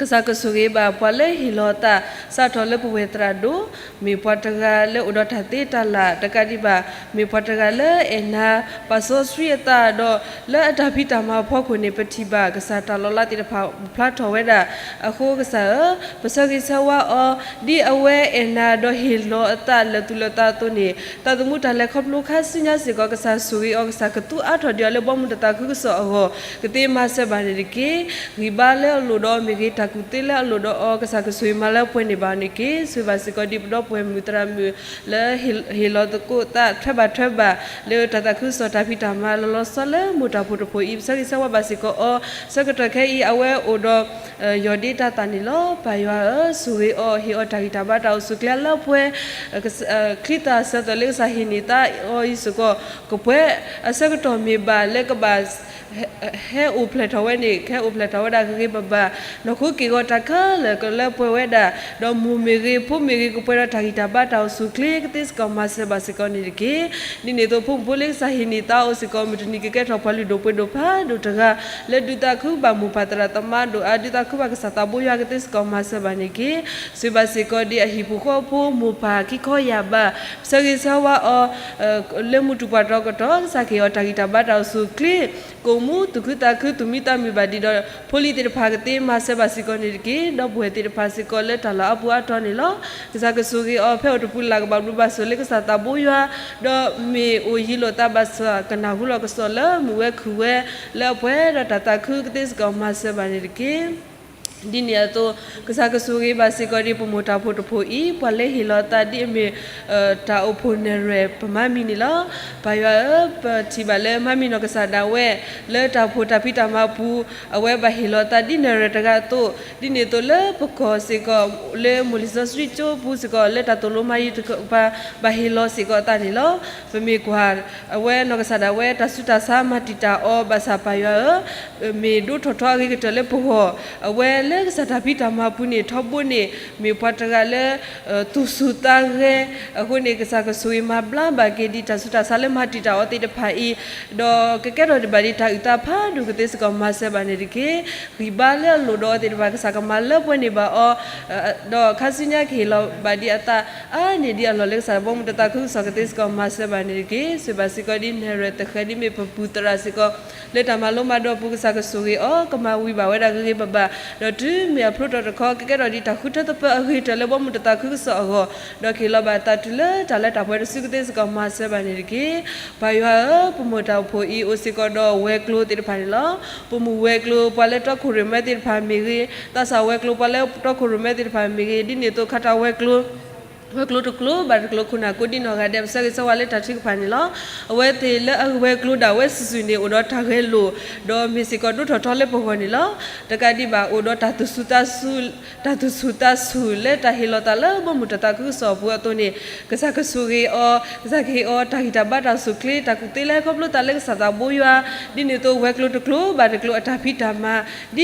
ကစၢ်ကဆိၣ်ဂ့ၤဘၣ်ပှၤလၢဟ့ၣ်လီၤအသး စးထီၣ်လၢပဝဲၢ်သရၣ်ဒိၣ်, မ့ၢ်ပှၤတဂၤလၢအိၣ်ဒီးတၢ်သ့တၢ်လၢ်တကးဒံးဘၣ်, မ့ၢ်ပှၤတဂၤလၢအဲၣ်နၤ ပာ်စီဆှံအသးဒီး လၢအတၢ်ဖံးတၢ်မၤအဖီခိၣ်န့ၣ် ပထံၣ်ဘၣ်ကစၢ်တၢ်လီၤလးသ့ၣ်တဖၣ် ပဖျါထီၣ်ဝဲဒၣ်အဃိ ကစၢ်ဧၢ, ပဆၢဂ့ၤဆၢဝါအီၤ ဒ်အဝဲအဲၣ်နၤဒီးဟ့ၣ်လီၤအသးလၢာ်သူၣ်လၢာ်သးအသိးန့ၣ် သးသမူတၢ်လဲၤခီဖျိခါဆူညါစ့ၢ်ကီး ကစၢ်ဆိၣ်ဂ့ၤအီၤ ကစၢ်ကသူအါထီၣ်ဒံးအီၤလၢဘီမုၢ်တသးခုကစီၣ်အဂီၢ် ကသ့မၤစၢၤဘၣ်န့ၣ်တက့ၢ်. ဂံၢ်ဘါလၢအလိၣ်ဒီးအီၤမ့ၢ်ဂ့ၤ, တၢ်ကူၣ်သ့လၢအလိၣ်ဒီးအီၤ ကစၢ်ကဆိၣ်ဂ့ၤမၤလၢပှဲၤန့ၢ်ဘၣ်န့ၣ်တက့ၢ်. ဆိၣ်ဂ့ၤဘၣ်စ့ၢ်ကီးဒ်ပဒီပုၢ်ဝဲၢ်မုၣ်သရၣ်မုၣ် လၢဟ့ၣ်လီၤသကိးသးထွဲဘၣ်ထွဲဘၣ် လၢတၢ်သးခုကစီၣ်တၢ်ဖံးတၢ်မၤလီၤလီၤဆီဆီလၢမိၢ်တၢ်ဖိတဖိအံၤ ပဆၢဂ့ၤဆၢဝါဘၣ်စ့ၢ်ကီးအီၤ ဆၢကတီၢ်ခဲအံၤ အဝဲအိၣ်ဒီး ယီၢ်ဒ့တၢ်သၣ်န့ၣ်လီၤ. ပၢ်ယွၤဧၢ, ဆိၣ်ဂ့ၤအီၤ ဟ့ၣ်အီၤတၢ်ဂံၢ်တၢ်ဘါတၢ်အိၣ်ဆူၣ်အိၣ်ချ့လၢပှဲၤ ချံသၣ်ဆၢထၢၣ်လၢကစၢ်ဟ့ၣ်န့ၢ်သးအီၤအံၤစ့ၢ်ကီး ကပှဲၤအဆၢကတီၢ်မ့ၢ်ဘၣ်လၢကဘၣ် ဟဲအိၣ်ဖျဲၣ်ထီၣ်ဝဲန့ၣ် ကဟဲအိၣ်ဖျဲၣ်ထီၣ်ဝဲဒၣ်ဂ့ၤဂ့ၤဘၣ်ဘၣ်, နီၢ်ခိက့ၢ်ဂီၤတၢ်ခဲလၢာ်ကလၢပှဲၤဝဲဒၣ်, ဒီးမိၢ်မ့ၢ်ဂ့ၤ ဖိမ့ၢ်ဂ့ၤ ကပှဲၤဒီးတၢ်ဂံၢ်တၢ်ဘါတၢ်အိၣ်ဆူၣ်အိၣ်ချ့ ကသ့စ့ၢ်ကီးမၤစၢၤဘၣ်စ့ၢ်ကီးန့ၣ်တက့ၢ်. ဒ်န့ၣ်အသိး ဖိမုၣ်ဖိလၢကစၢ်ဟ့ၣ်န့ၢ်သးအီၤစ့ၢ်ကီး မုၢ်တနံၤကကဲထီၣ်ပှၤလုၢ်ဒိၣ်ပှ့ၤဒိၣ်ဖးဒိၣ်တဂၤ လၢဒုးသးခုဘၣ်မိၢ်ပၢ်သရၣ်သမါဒိၣ်အါ ဒုးသးခုဘၣ်ကစၢ်သးဘိယွၤ ကသ့စ့ၢ်ကီးမၤစၢၤဘၣ်န့ၣ်တက့ၢ်. ဆိၣ်ဂ့ၤဘၣ်စ့ၢ်ကီးဒ်အဟံၣ်ဖိဃီဖိမိၢ်ပၢ်ခံခီယာ်ဘး ပဆၢဂ့ၤဆၢဝါအီၤ လၢမုၢ်တူာ်ပှၢ်တီကတီၢ် ကစၢ်ကဟ့ၣ်အီၤတၢ်ဂံၢ်တၢ်ဘါတၢ်အိၣ်ဆူၣ်အိၣ်ချ့ ကိၣ်မူ သူၣ်ခုသးခု သူၣ်မံသးမုာ်ဘၣ်ဒံးဒီး ဖိလံၤသ့ၣ်တဖၣ်ကသ့မၤစၢၤဘၣ်စ့ၢ်ကီးန့ၣ်တက့ၢ်. ဒီပုၢ်ဝဲၢ်သ့ၣ်တဖၣ်စ့ၢ်ကီးလၢတၢ်လီၢ်အါပူၤအါတီၤန့ၣ်လီၤ. ကစၢ်ကဆိၣ်ဂ့ၤအီၤ ဖဲအိၣ်တပူၤလၢ်ကဘၣ်ဘျုးဘၣ်ဆိၣ်ဂ့ၤ ကစၢ်သးဘိယွၤ ဒီးမ့ၢ်အိၣ်ယံၤလိာ်သးဘၣ်ဆၣ် ကနၢ်ဟူလီၤကစီၣ်လၢမုာ်ဝဲခုၣ်ဝဲ လၢအပှဲၤဒီးတၢ်သးခု ကသ့စ့ၢ်ကီးမၤစၢၤဘၣ်န့ၣ်တက့ၢ်. ဒ်န့ၣ်အသိး ကစၢ်ကဆိၣ်ဂ့ၤဘၣ်စ့ၢ်ကီးဒ်ပမိၢ်တၢ်ဖိတဖိအံၤ ပှၤလၢဟ့ၣ်လီၤအသးဒ်အမ့ၢ် တၢ်အိၣ်ဖှိၣ်နဲၣ်ရွဲၣ်ပမါမံၤန့ၣ်လီၤ. ပၢ်ယွၤဧၢ, ပထံၣ်ဘၣ်လၢမါမံၤနီၢ်ကစၢ်ဒၣ်ဝဲ လၢတၢ်အိၣ်ဖှိၣ်တၢ်ဖံးတၢ်မၤအပူၤ အဝဲဘၣ်ဟ့ၣ်လီၤအသးဒ်နဲၣ်ရွဲၣ်တဂၤအသိး, ဒ်န့ၣ်အသိးလၢပကီၢ်စ့ၢ်ကီး လၢမိၢ်လံာ်စီဆှံကၠိပူၤစ့ၢ်ကီး လၢတၢ်သိၣ်လိမၤယုၤတကပၤ ဘၣ်ဟ့ၣ်လီၤစ့ၢ်ကီးအသးန့ၣ်လီၤ. ပမ့ၢ်ကွၢ် အဝဲနီၢ်ကစၢ်ဒၣ်ဝဲ တၢ်ဆူးတၢ်ဆါမၤတံာ်တာ်အီၤ ဘၣ်ဆၣ်ပၢ်ယွၤဧၢ, မ့ၢ်ဒိၣ်ထီၣ်ထီအဂ့ၤကတၢၢ်လၢပဂီၢ်, အဝဲလၢကစၢ်တၢ်ဖံးတၢ်မၤပူၤန့ၣ် ထီဘိန့ၣ် မ့ၢ်ပှၤတဂၤလၢ သူၣ်ဆူၣ်သးဂဲၤ, အဃိန့ၣ် ကစၢ်ကဆိၣ်ဂ့ၤမၤဘျါဘၣ်က့ၤဒ်တၢ်ဆူးတၢ်ဆါလၢမၤတံာ်တာ်အီၤသ့ၣ်တဖၣ်အံၤ, ဒီးကကဲထီၣ်ဒံးဘၣ်ဒ်တၢ်အုၣ်သးဖးဒိၣ် ကသ့စ့ၢ်ကီးမၤစၢၤဘၣ်န့ၣ်တက့ၢ်. ဂံၢ်ဘါလၢအလိၣ်ဒီးအီၤသ့ၣ်တဖၣ် ကစၢ်ကမၤလၢပှဲၤန့ၢ်ဘၣ်အီၤ, ဒီးခါဆူညါကဟ့ၣ်လီၤဘၣ်ဒ်အသးအါန့ၢ်ဒ်အလီၢ်လၢကစၢ်ဘီမုၢ်တသးခုကစီၣ် ကသ့စ့ၢ်ကီးမၤစၢၤဘၣ်န့ၣ်တက့ၢ်. ဆိၣ်ဂ့ၤဘၣ်စ့ၢ်ကီးဒ်နဲၣ်ရွဲၣ်သဃဲၤ ဒ်မ့ၢ်ပပုၢ်သရၣ်စ့ၢ်ကီး လၢတၢ်မၤလိမၤဒိးအပူၤ ကစၢ်ကဆိၣ်ဂ့ၤအီၤ ကမၤဝံၤဘၣ်ဝဲဒၣ်ဂ့ၤဂ့ၤဘၣ်ဘၣ်, ဒီးတုၤမ့ၢ်အဖျိထီၣ်တခီ ကကဲထီၣ်ဒ်တၢ်ဃုထၢသပၢၤအဂ့ၤကတၢၢ်လၢဘီမုၢ်တသးခုကစီၣ်အဂီၢ်, ဒီးကဟ့ၣ်လီၤဘၣ်အသးတုၤလၢတၢ်လၢတၢ်ပှဲၤတစု ကသ့စ့ၢ်ကီးမၤစၢၤဘၣ်န့ၣ်တက့ၢ်. ပၢ်ယွၤဧၢ, ပမိၢ်တၢ်အိၣ်ဖှိၣ်အံၤ အိၣ်စ့ၢ်ကီးဒီးဝဲၤကျိၤသ့ၣ်တဖၣ်န့ၣ်လီၤ. ပမူဝဲၤကျိၤ ပှၤလၢတီခိၣ်ရိၣ်မဲသ့ၣ်တဖၣ်မ့ၢ်ဂ့ၤ, သးစၢ်ဝဲၤကျိၤ ပှၤလၢတီခိၣ်ရိၣ်မဲသ့ၣ်တဖၣ်မ့ၢ်ဂ့ၤ, ဒ်န့ၣ်အသိးခါတၢ်ဝဲၤကျိၤ ဝဲၤကျိၤတကျိၤဘၣ်တကျိၤ ခိၣ်နၢ်ကိးဒံနီၢ်ဂၤဒဲး ပဆၢဂ့ၤဆၢဝါလၢတၢ်ထုကဖၣ်န့ၣ်လီၤ. အဝဲသ့ၣ်လၢအဝဲၤကျိၤဒၣ်ဝဲစုာ်စုာ်န့ၣ် အိၣ်ဒီးတၢ်ဂဲၤလိာ်, ဒီးမ့ၢ်စ့ၢ်ကီးဒိၣ်ထီၣ်ထီလၢပဂီၢ်န့ၣ်လီၤ. တကးဒံးဘၣ် အိၣ်ဒီးတၢ်သူၣ်ဆူၣ်သးဆူၣ် တၢ်သူၣ်ဆူၣ်သးဆူၣ်လၢတၢ်ဟ့ၣ်လီၤသးလၢဘီမုၢ်တသးခုကစီၣ်အပူၤအသိးန့ၣ် ကစၢ်ကဆိၣ်ဂ့ၤအီၤ, ကစၢ်ကဟ့ၣ်အီၤတၢ်ဂံၢ်တၢ်ဘါတၢ်အိၣ်ဆူၣ်အိၣ်ချ့ တၢ်ကူၣ်သ့လၢဟဲခီဖျိသးလၢကစၢ်သးဘိယွၤ, ဒ်န့ၣ်အသိးဝဲၤကျိၤတကျိၤဘၣ်တကျိၤအတၢ်ဖံးတၢ်မၤ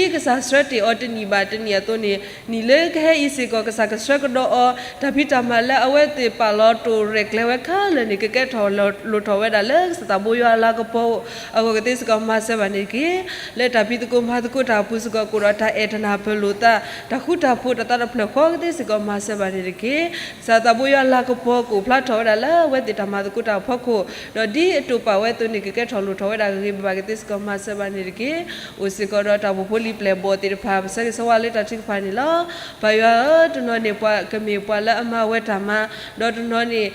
ဒ်ကစၢ်ဆှၢတ့ၢ်အီၤတနံၣ်ဘၣ်တနံၣ်အသိးန့ၣ် နံၣ်လၢကဟဲအံၤစ့ၢ်ကီး ကစၢ်ကဆှၢကဒီးအီၤ တၢ်ဖံးတၢ်မၤ လၢအဝဲသ့ၣ်ပာ်လီၤတိာ်ရဲၣ်ကျဲၤဝဲခဲလၢာ်န့ၣ် ကကဲထီၣ်လိၣ်ထီၣ်ဝဲဒၣ်လၢကစၢ်သးဘိယွၤအလၤကပီၤအဂီၢ်ကသ့စ့ၢ်ကီးမၤစၢၤဘၣ်န့ၣ်တက့ၢ်. လၢတၢ်ဖံးသကိးမၤသကိးတၢ်အပူၤစ့ၢ်ကီး ကအိၣ်ဒီးတၢ်အဲၣ်တနၢ်ပၢၢ်လိာ်သး တၢ်ဃူတၢ်ဖိးတၢ်သးတဖျၢၣ်ဃီကသ့စ့ၢ်ကီးမၤစၢၤဘၣ်န့ၣ်တက့ၢ်. ကစၢ်သးဘိယွၤအလၤကပီၤကအိၣ်ဖျါထီၣ်ဝဲဒၣ်လၢအဝဲသ့ၣ်တၢ်မၤသကိးတၢ်အဖီခိၣ်, ဒီးဒ်အတိာ်ပာ်ဝဲအသိးန့ၣ် ကကဲထီၣ်လိၣ်ထီၣ်ဝဲဒၣ်ဂ့ၤဂ့ၤဘၣ်ဘၣ်ကသ့စ့ၢ်ကီးမၤစၢၤဘၣ်န့ၣ်တက့ၢ်. အိၣ်စ့ၢ်ကီးဒီးတၢ်အိၣ်ဖှိၣ်ဖိလံၤပျဲၢ်ဘီၣ်သ့ၣ်တဖၣ် ပဆၢဂ့ၤဆၢဝါလၢတၢ်ထုကဖၣ်န့ၣ်လီၤ. ပၢ်ယွၤဧၢ, တနီၤန့ၣ် ပှၤကမ့ၢ်ပှၤလၢအမၤဝဲတၢ်မၤ, ဒီးတနီၤန့ၣ်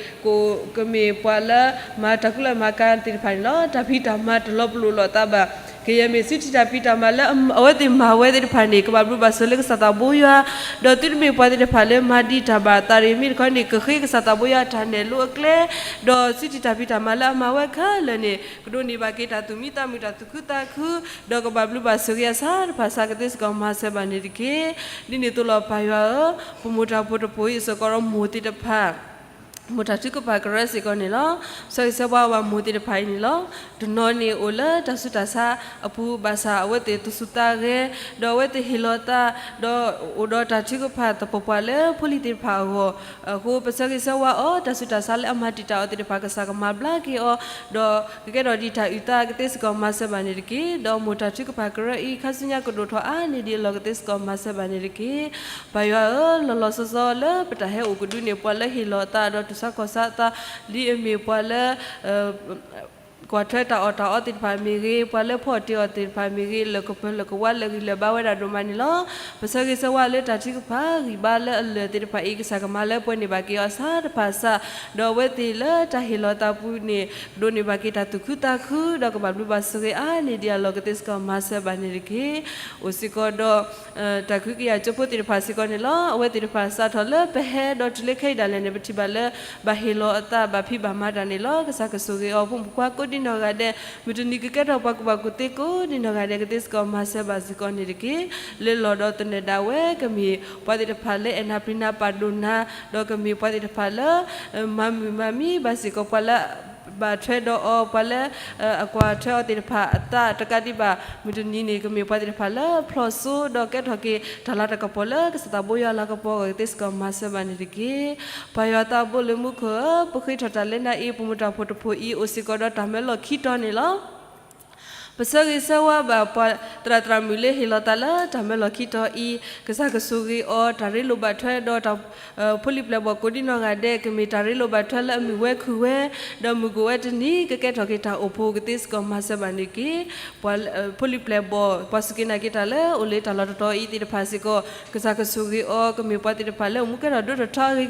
ကမ့ၢ်ပှၤလၢမၤတၢ်ကူၣ်လၢမၤကၤသ့ၣ်တဖၣ်န့ၣ်လီၤ. တၢ်ဖံးတၢ်မၤတလီၤပလိာ်လိာ်သးဘၣ်. ကယဲၢ်မ့ၢ်စုထံၣ်တၢ်ဖံးတၢ်မၤလၢအဝဲသ့ၣ်မၤဝဲသ့ၣ်တဖၣ်န့ၣ် ကဘၣ်ဘျုးဘၣ်ဆိၣ်လၢကစၢ်သးဘိယွၤ, ဒီးသုတမ့ၢ်ပှၤသ့ၣ်တဖၣ်လၢမၤဒံးတၢ်ဘၣ်အသးတဂ့ၤ မ့ၢ်တခီန့ၣ် ကဃ့ကစၢ်သးဘိယွၤအတၢ်နဲၣ်လိအကျဲ, ဒီးစုထံၣ်တၢ်ဖံးတၢ်မၤလၢအမၤဝဲခဲလၢာ်န့ၣ် ကဒိးန့ၢ်ဘၣ်က့ၤတၢ်သူၣ်မံသးမုာ်တၢ်သူၣ်ခုသးခု, ဒီးကဘၣ်ဘျုးဘၣ်ဆိၣ်ဂ့ၤအဆၢတဖၣ်ဆၢကသ့စ့ၢ်ကီးမၤစၢၤဘၣ်န့ၣ်တက့ၢ်. ဒ်န့ၣ်အသိးလီၤပၢ်ယွၤဧၢ, ပမိၢ်တၢ်ဖိတဖိအံၤစ့ၢ်ကီးဒီးမိၢ်သ့ၣ်တဖၣ် မိၢ်တၢ်ထုကဖၣ်ကရၢစ့ၢ်ကီးန့ၣ်လီၤ. ဆၢဂ့ၤဆၢဝါဘၣ်မိၢ်သ့ၣ်တဖၣ်အံၤန့ၣ်လီၤ. တနီၤန့ၣ်အိၣ်လၢတၢ်ဆူးတၢ်ဆါအပူၤ ဘၣ်ဆၣ်အဝဲသ့ၣ်သူၣ်ဆူၣ်သးဂဲၤ, ဒီးအဝဲသ့ၣ်ဟ့ၣ်လီၤသး, ဒီးအိၣ်ဒီးတၢ်ထုကဖၣ်သပှၢ်ပှၢ်လၢဖိလံၤသ့ၣ်တဖၣ်အဂီၢ်, အဃိပဆၢဂ့ၤဆၢဝါအီၤ တၢ်ဆူးတၢ်ဆါလၢအမၤတံာ်တာ်အီၤသ့ၣ်တဖၣ် ကစၢ်ကမၤဘျါက့ၤအီၤ, ဒီးကကဲထီၣ်ဒံးတၢ်အုၣ်သးကသ့စ့ၢ်ကီးမၤစၢၤဘၣ်န့ၣ်တက့ၢ်. ဒီးမိၢ်တၢ်ထုကဖၣ်ကရၢအံၤ ခါဆူညါကဒိၣ်ထီၣ်အါန့ၢ်ဒံးအလီၢ်ကသ့စ့ၢ်ကီးမၤစၢၤဘၣ်န့ၣ်တက့ၢ်. ပၢ်ယွၤဧၢ, လီၤလီၤဆီဆီလၢပတၢ်ဟဲအိၣ်ကဒုန့ၣ် ပှၤလၢဟ့ၣ်လီၤအသးဒီးတူၢ်ဆါခီၣ်ဆါအသး ဒ်အမ့ၢ်ပှၤလၢ ကွၢ်ထွဲတၢ်အီၣ်တၢ်အီသ့ၣ်တဖၣ်မ့ၢ်ဂ့ၤ, ပှၤလၢဖီၣ်တ့ၢ်အီၤသ့ၣ်တဖၣ်မ့ၢ်ဂ့ၤ, လၢကပၢၤလၢကဝါလၢဂံၢ်လၢဘါဝဲဒၣ်ဒိၣ်မးန့ၣ်လီၤ. ပဆၢဂ့ၤဆၢဝါလၢတၢ်ထုကဖၣ်ဂံၢ်ဘါလၢအလၢာ်သ့ၣ်တဖၣ်အံၤ ကစၢ်ကမၤလၢပှဲၤန့ၢ်ဘၣ်က့ၤအီၤဆၢတဖၣ်ဆၢ, ဒီးအဝဲသ့ၣ်လၢတၢ်ဟ့ၣ်လီၤသးပူၤန့ၣ် ကဒိးန့ၢ်ဘၣ်က့ၤတၢ်သူၣ်ခုသးခု ဒီးကဘၣ်ဘျုးဘၣ်ဆိၣ်ဂ့ၤအါန့ၢ်ဒံးအလီၢ်ကသ့စ့ၢ်ကီးမၤစၢၤဘၣ်န့ၣ်တက့ၢ်. အိၣ်စ့ၢ်ကီးဒီး တၢ်ခွံကယၤကၠိဖိသ့ၣ်တဖၣ်စ့ၢ်ကီးန့ၣ်လီၤ. အဝဲသ့ၣ်တဖၣ်စးထီၣ်လၢပဟဲဒီးတုၤလၢခဲအံၤဒၣ်လဲာ်န့ၣ် ပထံၣ်ဘၣ်လၢ ဘၣ်ဟ့ၣ်လီၤအသး ဘၣ်ဖံးဘၣ်မၤတၢ်န့ၣ်လီၤ. ကစၢ်ကဆိၣ်ဂ့ၤအီၤ ဖိမုၣ်ဖိခွါကိးဒံနီၢ်ဂၤဒဲး, မုၢ်တနံၤကကဲထီၣ်ပှၤကူၣ်ဘၣ်ကူၣ်သ့ကိးဒံနီၢ်ဂၤဒဲး ကသ့စ့ၢ်ကီးမၤစၢၤဘၣ်စ့ၢ်ကီးန့ၣ်တက့ၢ်. လၢလီၢ်ဒီးသနၢၣ်ဒၣ်ဝဲ ကမ့ၢ်ပှၤသ့ၣ်တဖၣ်လၢအဲၣ်နၤပျံၤနၤပာ်ဒိၣ်နၤ, ဒီးကမ့ၢ်ပှၤသ့ၣ်တဖၣ်လၢ မၤမုာ်မၤမံဘၣ်စ့ၢ်ကီး ပှၤလၢ ဘၣ်ထွဲဒီးအီၤ ပှၤလၢ အကွၢ်ထွဲအီၤသ့ၣ်တဖၣ်အသးတကးဒံးဘၣ် မုၢ်တနံၤန့ၣ် ကမ့ၢ်ပှၤသ့ၣ်တဖၣ်လၢဖျီၣ်စိ ဒီးကဲထီၣ်က့ၤတၢ်လၤတၢ်ကပီၤလၢကစၢ်သးဘိယွၤအလၤကပီၤအဂီၢ် ကသ့စ့ၢ်ကီးမၤစၢၤဘၣ်န့ၣ်တက့ၢ်. ပၢ်ယွၤသးဘိလၢမူခိၣ်ဧၢ, ပဃ့ထီၣ်တၢ်လၢနၤအံၤ ပမိၢ်တၢ်ဖိတဖိအံၤ အိၣ်စ့ၢ်ကီးဒီးတၢ်မၢလီၢ်ခံတီၤန့ၣ်လီၤ. ပဆၢဂ့ၤဆၢဝါဘၣ်ပှၤသရၣ်သရၣ်မုၣ်လၢဟ့ၣ်လီၤသးလၢတၢ်မၢလီၢ်ခံတီၤအံၤ, ကစၢ်ကဆိၣ်ဂ့ၤအီၤ တၢ်ရ့လိာ်ဘၣ်ထွဲဒီးတၢ် ဖိလံၤပျဲၢ်ဘီၣ်ကိးဒံနီၢ်ဂၤဒဲး ကမ့ၢ်တၢ်ရ့လိာ်ဘၣ်ထွဲလၢအမုာ်ဝဲခုၣ်ဝဲ, ဒီးမုၢ်ကအိၣ်ဝဲတနံၤ ကကဲထီၣ်က့ၤတၢ်အိၣ်ဖှိၣ်ကသ့စ့ၢ်ကီးမၤစၢၤဘၣ်န့ၣ်တက့ၢ်. ပှၤ ဖိလံၤပျဲၢ်ဘီၣ် ပှၤစူၢ်က့ၤနာ်က့ၤတၢ်လၢအိၣ်လၢတၢ်လီၢ်တတီၤအံၤသ့ၣ်တဖၣ်စ့ၢ်ကီး ကစၢ်ကဆိၣ်ဂ့ၤအီၤ ကမ့ၢ်ပှၤသ့ၣ်တဖၣ်လၢအိၣ်မူကဲထီၣ်ဒိၣ်ထီၣ်ထီအဂ့ၤကတၢၢ်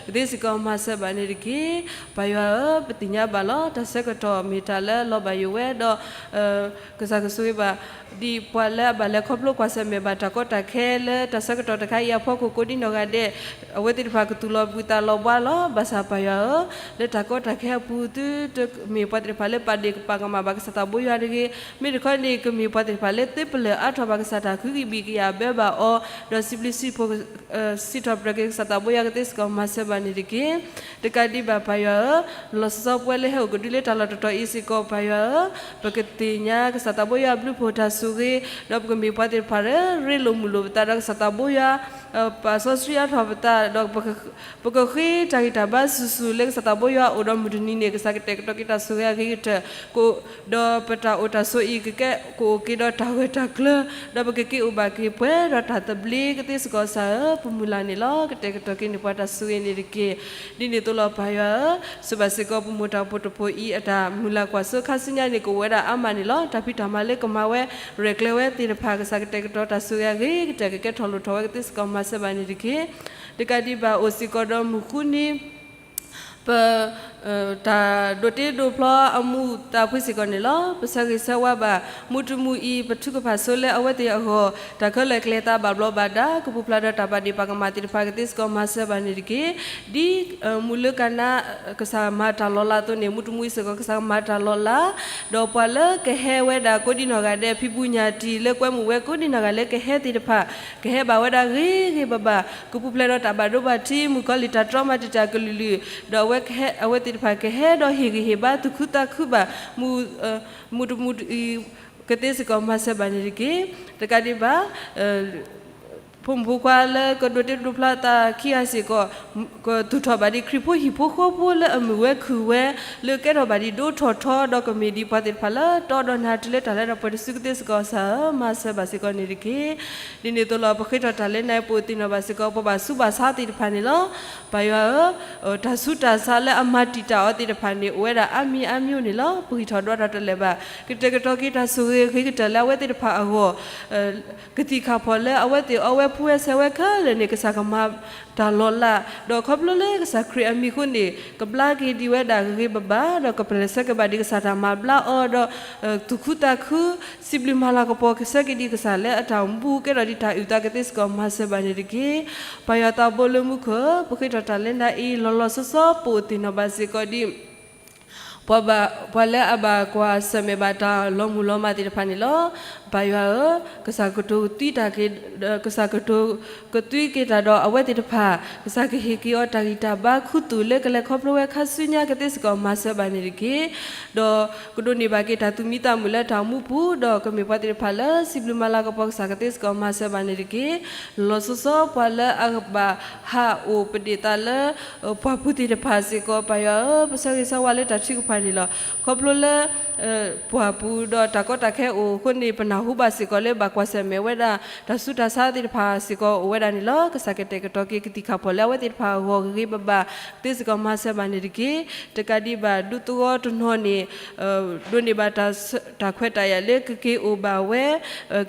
ကသ့စ့ၢ်ကီးမၤစၢၤဘၣ်န့ၣ်တက့ၢ်. ပၢ်ယွၤဧၢ, ပသ့ၣ်ညါဘၣ်လီၤ တၢ်ဆၢကတီၢ်မ့ၢ်တၢ်လၢလီၤဘၣ်ယိၣ်ဝဲဒီး ကစၢ်ကဆိၣ်ဂ့ၤဘၣ် ဒ်ပှၤလၢအဘၣ်လဲၤခီဖျိကွၢ်ဆၢၣ်မဲာ်ဘၣ်တၢ်ကီတၢ်ခဲလၢတၢ်ဆၢကတီၢ်တခါအံၤအဖီခိၣ်ကိးဒံနီၢ်ဂၤဒဲး, အဝဲသ့ၣ်တဖၣ်ကသူၣ်လီၤဘှံးသးလီၤဘှါလီၤ. ဘၣ်ဆၣ်ပၢ်ယွၤဧၢ, လၢတၢ်ကီတၢ်ခဲအပူၤ သုတမ့ၢ်ပှၤသ့ၣ်တဖၣ်လၢပာ်ဒ့ၣ်ပာ်ကမၣ်ဘၣ်ကစၢ်သးဘိယွၤတဂ့ၤ, မ့ၢ်တခီန့ၣ် ကမ့ၢ်ပှၤသ့ၣ်တဖၣ်လၢသ့ပလၢၢ်အါထီၣ်ဘၣ်ကစၢ်တၢ်ခုကဘံၣ်ကယၢ်ဘၢဘၣ်အီၤ, ဒီးစံးဘျုးစံးဖှိၣ် စံးထီၣ်ပတြၢၤက့ၤကစၢ်သးဘိယွၤကသ့စ့ၢ်ကီးမၤစၢၤဘၣ်န့ၣ်တက့ၢ်. တကးဒံးဘၣ်ပၢ်ယွၤဧၢ, လီၤဆီဆီပဝဲလၢဟဲအိၣ်ကဒုလၢတၢ်လီၢ်တတီၤအံၤစ့ၢ်ကီးပၢ်ယွၤဧၢ, ပကသ့ၣ်ညါကစၢ်သးဘိယွၤအဘျုးဖှိၣ်တၢ်ဆိၣ်ဂ့ၤ, ဒီးပကမ့ၢ်ပှၤသ့ၣ်တဖၣ်လၢရ့လိာ်မုာ်လိာ်ပသးဒီးကစၢ်သးဘိယွၤ ပာ်စီဆှံအါထီၣ်ပသး, ဒီးပကဃ့တၢ်ဂံၢ်တၢ်ဘါဆူၣ်ဆူၣ်လၢကစၢ်သးဘိယွၤအအိၣ်ဒီးမုၢ်တနံၤန့ၣ် ကစၢ်ကတဲာ်ကတီၤက့ၤတၢ်ဆိၣ်ဂ့ၤအဂ့ၤကတၢၢ်, ဒီးပတၢ်အိၣ်တၢ်ဆိးအံၤ ကကဲကအိၣ်က့ၤဒီးတၢ်ဂၢၢ်တၢ်ကျၢၤ, ဒီးပကက့ၤအိၣ်ဘၣ်က့ၤပှဲၤဒီးတၢ်သဘျ့ကသ့စ့ၢ်ကီး ကစၢ်ဧၢ, ပမုၢ်လၢ်န့ၣ်လီၤ. ကတဲာ်ကတီၤက့ၤန့ၢ်ပှၤတၢ်ဆိၣ်ဂ့ၤန့ၣ်တက့ၢ်. ဒ်န့ၣ်အသိးလီၤပၢ်ယွၤဧၢ, ဆိၣ်ဘၣ်စ့ၢ်ကီးပမိၢ်တၢ်ဖိတဖိအံၤအတၢ်မုၢ်လၢ်ကွၢ်စိခါဆူညါန့ၣ် ကအိၣ်ဝဲဒၣ်အါမးန့ၣ်လီၤ. တၢ်ဖံးတၢ်မၤလၢကမၤဝဲ ရဲၣ်ကျဲၤဝဲသ့ၣ်တဖၣ် ကစၢ်ကတဲာ်ကတီၤတၢ်ဆိၣ်ဂ့ၤအဂ့ၤကတၢၢ် ကကဲထီၣ်လိၣ်ထီၣ်ဝဲကသ့စ့ၢ်ကီးမၤစၢၤဘၣ်န့ၣ်တက့ၢ်. တကးဒံးဘၣ်အိၣ်စ့ၢ်ကီးဒီးမုၢ်ဃုနံၤ ပ တၢ်ဒိးတ့ဒိးဖျီအမူးသးဖှံစ့ၢ်ကီးန့ၣ်လီၤ. ပဆၢဂ့ၤဆၢဝါဘၣ် မူတမူအံၤ ပထုကဖၣ်ဆိလၢအဝဲသ့ၣ်အဂီၢ် တၢ်ခဲလၢာ်ကျဲၤသးဘၣ်ဘျီးဘၣ်ဒါ ကပူၤဖျါဒီးတၢ်ပာ်ဒ့ၣ်ပာ်ကမၣ်သ့ၣ်တဖၣ် ကသ့စ့ၢ်ကီးမၤစၢၤဘၣ်န့ၣ်တက့ၢ်. ဒ်မူးလၢကနါ ကစၢ်မၤတၢ်လီၤလးအသိးန့ၣ် မူတမူအံၤစ့ၢ်ကီး ကစၢ်မၤတၢ်လီၤလး, ဒီးပှၤလၢကဟဲဝဲဒၣ်ကိးဒံနီၢ်ဂၤဒဲး ဖံဘူညၣ်တံၢ်လၢကွဲမုာ်ဝဲကိးဒံနီၢ်ဂၤလၢကဟဲသ့ၣ်တဖၣ် ကဟဲဘၣ်ဝဲဒၣ်ဂ့ၤဂ့ၤဘၣ်ဘၣ် ကပူၤဖျဲးဒီးတၢ်ဘၣ်ဒိဘၣ်ထံး မုၣ်ကီၤလံၢ်တၢ်တြီမၤတံာ်တာ်ကလုာ်လုာ်, ဒီးအဝဲသ့ၣ်တဖၣ်ကဟဲဒီးဟ့ၣ်ဂံၢ်ဟ့ၣ်ဘါသူၣ်ခုသးခုဘၣ် မူး မူးတမူးအံၤ ကသ့စ့ၢ်ကီးမၤစၢၤဘၣ်န့ၣ်တက့ၢ်. တကးဒံးဘၣ် ဖိမုၣ်ဖိခွါလၢကဒိးတ့ဒိးဖျါသးခံဂၤစ့ၢ်ကီး ကသူၣ်ထီၣ်ဘၣ်ဒံးခရံာ်ဖိဟံၣ်ဖိဃီဖိလၢအမုာ်ဝဲခုၣ်ဝဲ လၢကဲထီၣ်ဘၣ်ဒံးဒိထီၣ်ထီ ဒီးကမ့ၢ်ဒံးပှၤသ့ၣ်တဖၣ်လၢတီဒီးနၤတုၤလၢတၢ်လၢတၢ်ပှဲၤတစုကသ့စ့ၢ်ကီး ကစၢ်ဧၢ မၤစၢၤဘၣ်စ့ၢ်ကီးန့ၣ်တက့ၢ်. ဒ်န့ၣ်အသိးလီၤ ပဃ့ထီၣ်တၢ်လၢနၤအံၤ ပအိၣ်သ့ၣ်နီၣ်ဘၣ်စ့ၢ်ကီး ပှၤဘၣ်ဆူးဘၣ်ဆါသ့ၣ်တဖၣ်န့ၣ်လီၤ. ပၢ်ယွၤဧၢ, တၢ်ဆူးတၢ်ဆါလၢအမၤတံာ်တာ်အီၤသ့ၣ်တဖၣ်န့ၣ် အိၣ်ဝဲဒၣ်အါမံၤအါမံၤန့ၣ်လီၤ. ပဂံၢ်ထီၣ်ဒွးထီၣ်တလဲာ်ဘၣ်. ကတဲာ်ကတီၤက့ၤတၢ်ဆိၣ်ဂ့ၤဂ့ၤကတၢၢ်လၢအဝဲသ့ၣ်တဖၣ်အဂီၢ် ကသံၣ်ခၣ်ဖီၣ်လၢအဝဲသ့ၣ်အီဝဲဖှူဝဲဆဲးဝဲခဲလၢာ်န့ၣ် ကစၢ်ကမၤတၢ်လီၤလး, ဒီးခီဖျိလၢကစၢ်ခရံာ်အမံၤအဃိန့ၣ် ကဘျါက့ၤဒံးဝဲဒၣ်ဂ့ၤဂ့ၤဘၣ်ဘၣ်, ဒီးကပျဲၢ်ဆၢက့ၤဘၣ်ဒံးကစၢ်တၢ်မၤဘျါအီၤ, ဒီးသူၣ်ခုသးခု စံးဘျုးမၤလၤကပီၤကဆၢက့ၤဒံးကစၢ်လၢအတၢ်အိၣ်မူကဲထီၣ်ဒံးတၢ်အုၣ်သးကသ့စ့ၢ်ကီး မၤစၢၤဘၣ်န့ၣ်တက့ၢ်. ပၢ်ယွၤသးဘိလၢမူခိၣ်ဧၢ, ပဃ့ထီၣ်တၢ်လၢနၤအံၤ လီၤလီၤဆီဆီ ပအိၣ်သ့ၣ်နီၣ်ဘၣ်စ့ၢ်ကီးဒံး ပှၤဘၣ်, ပှၤလၢအဘၣ်ကွၢ်ဆၢၣ်မဲာ်ဘၣ်တၢ်လီၤမုၢ်လီၤမၢ်သ့ၣ်တဖၣ်န့ၣ်လီၤ. ပၢ်ယွၤဧၢ, ကစၢ်ကတိၤသံတၢ်က့ၤ, ကစၢ်ကတိၤကသွံက့ၤတၢ်ဒီးအဝဲသ့ၣ်တဖၣ်, ကစၢ်ကဟ့ၣ်က့ၤအီၤတၢ်ဂံၢ်တၢ်ဘါခူသူၣ်လၢကလဲၤခီဖျိဝဲခါဆူညါကသ့စ့ၢ်ကီး မၤစၢၤဘၣ်န့ၣ်တက့ၢ်. ဒီးကဒိးန့ၢ်ဘၣ်က့ၤတၢ်သူၣ်မံသးမုာ်လၢတၢ်အိၣ်မူပူၤ, ဒီးကမ့ၢ်ပှၤသ့ၣ်တဖၣ်လၢစံးဘျုးမၤလၤကပီၤကစၢ်ကသ့စ့ၢ်ကီး မၤစၢၤဘၣ်န့ၣ်တက့ၢ်. လီၤလီၤဆီဆီ ပှၤလၢအဘၣ်ဟးအိၣ်ပဒ့ၣ်သးလၢ ပှၢ်ပူၤသ့ၣ်တဖၣ်စ့ၢ်ကီး ပၢ်ယွၤဧၢ, ပဆၢဂ့ၤဆၢဝါလၢတၢ်ထုကဖၣ်န့ၣ်လီၤ. ခီဖျိလၢ ပှၢ်ပူၤဒီးတၢ်ကီတၢ်ခဲအိၣ်အဃိန့ၣ် ပနၢ်ဟူဘၣ်စ့ၢ်ကီးလၢဘၣ်ကွၢ်ဆၢၣ်မဲာ်ဝဲဒၣ် တၢ်ဆူးတၢ်ဆါသ့ၣ်တဖၣ်စ့ၢ်ကီးအိၣ်ဝဲဒၣ်န့ၣ်လီၤ. ကစၢ်ကတဲာ်ကတီၤက့ၤကသံၣ်ခၣ်ဖီၣ်လၢအဝဲသ့ၣ်တဖၣ်အဂီၢ်ဂ့ၤဂ့ၤဘၣ်ဘၣ် ကသ့စ့ၢ်ကီး မၤစၢၤဘၣ်န့ၣ်တက့ၢ်. တကးဒံးဘၣ်ဒူသဝီတနီၤန့ၣ် ဒိးန့ၢ်ဘၣ်တၢ်ခွဲးတၢ်ယာ်လၢကက့ၤအိၣ်ဘၣ်ဝဲ,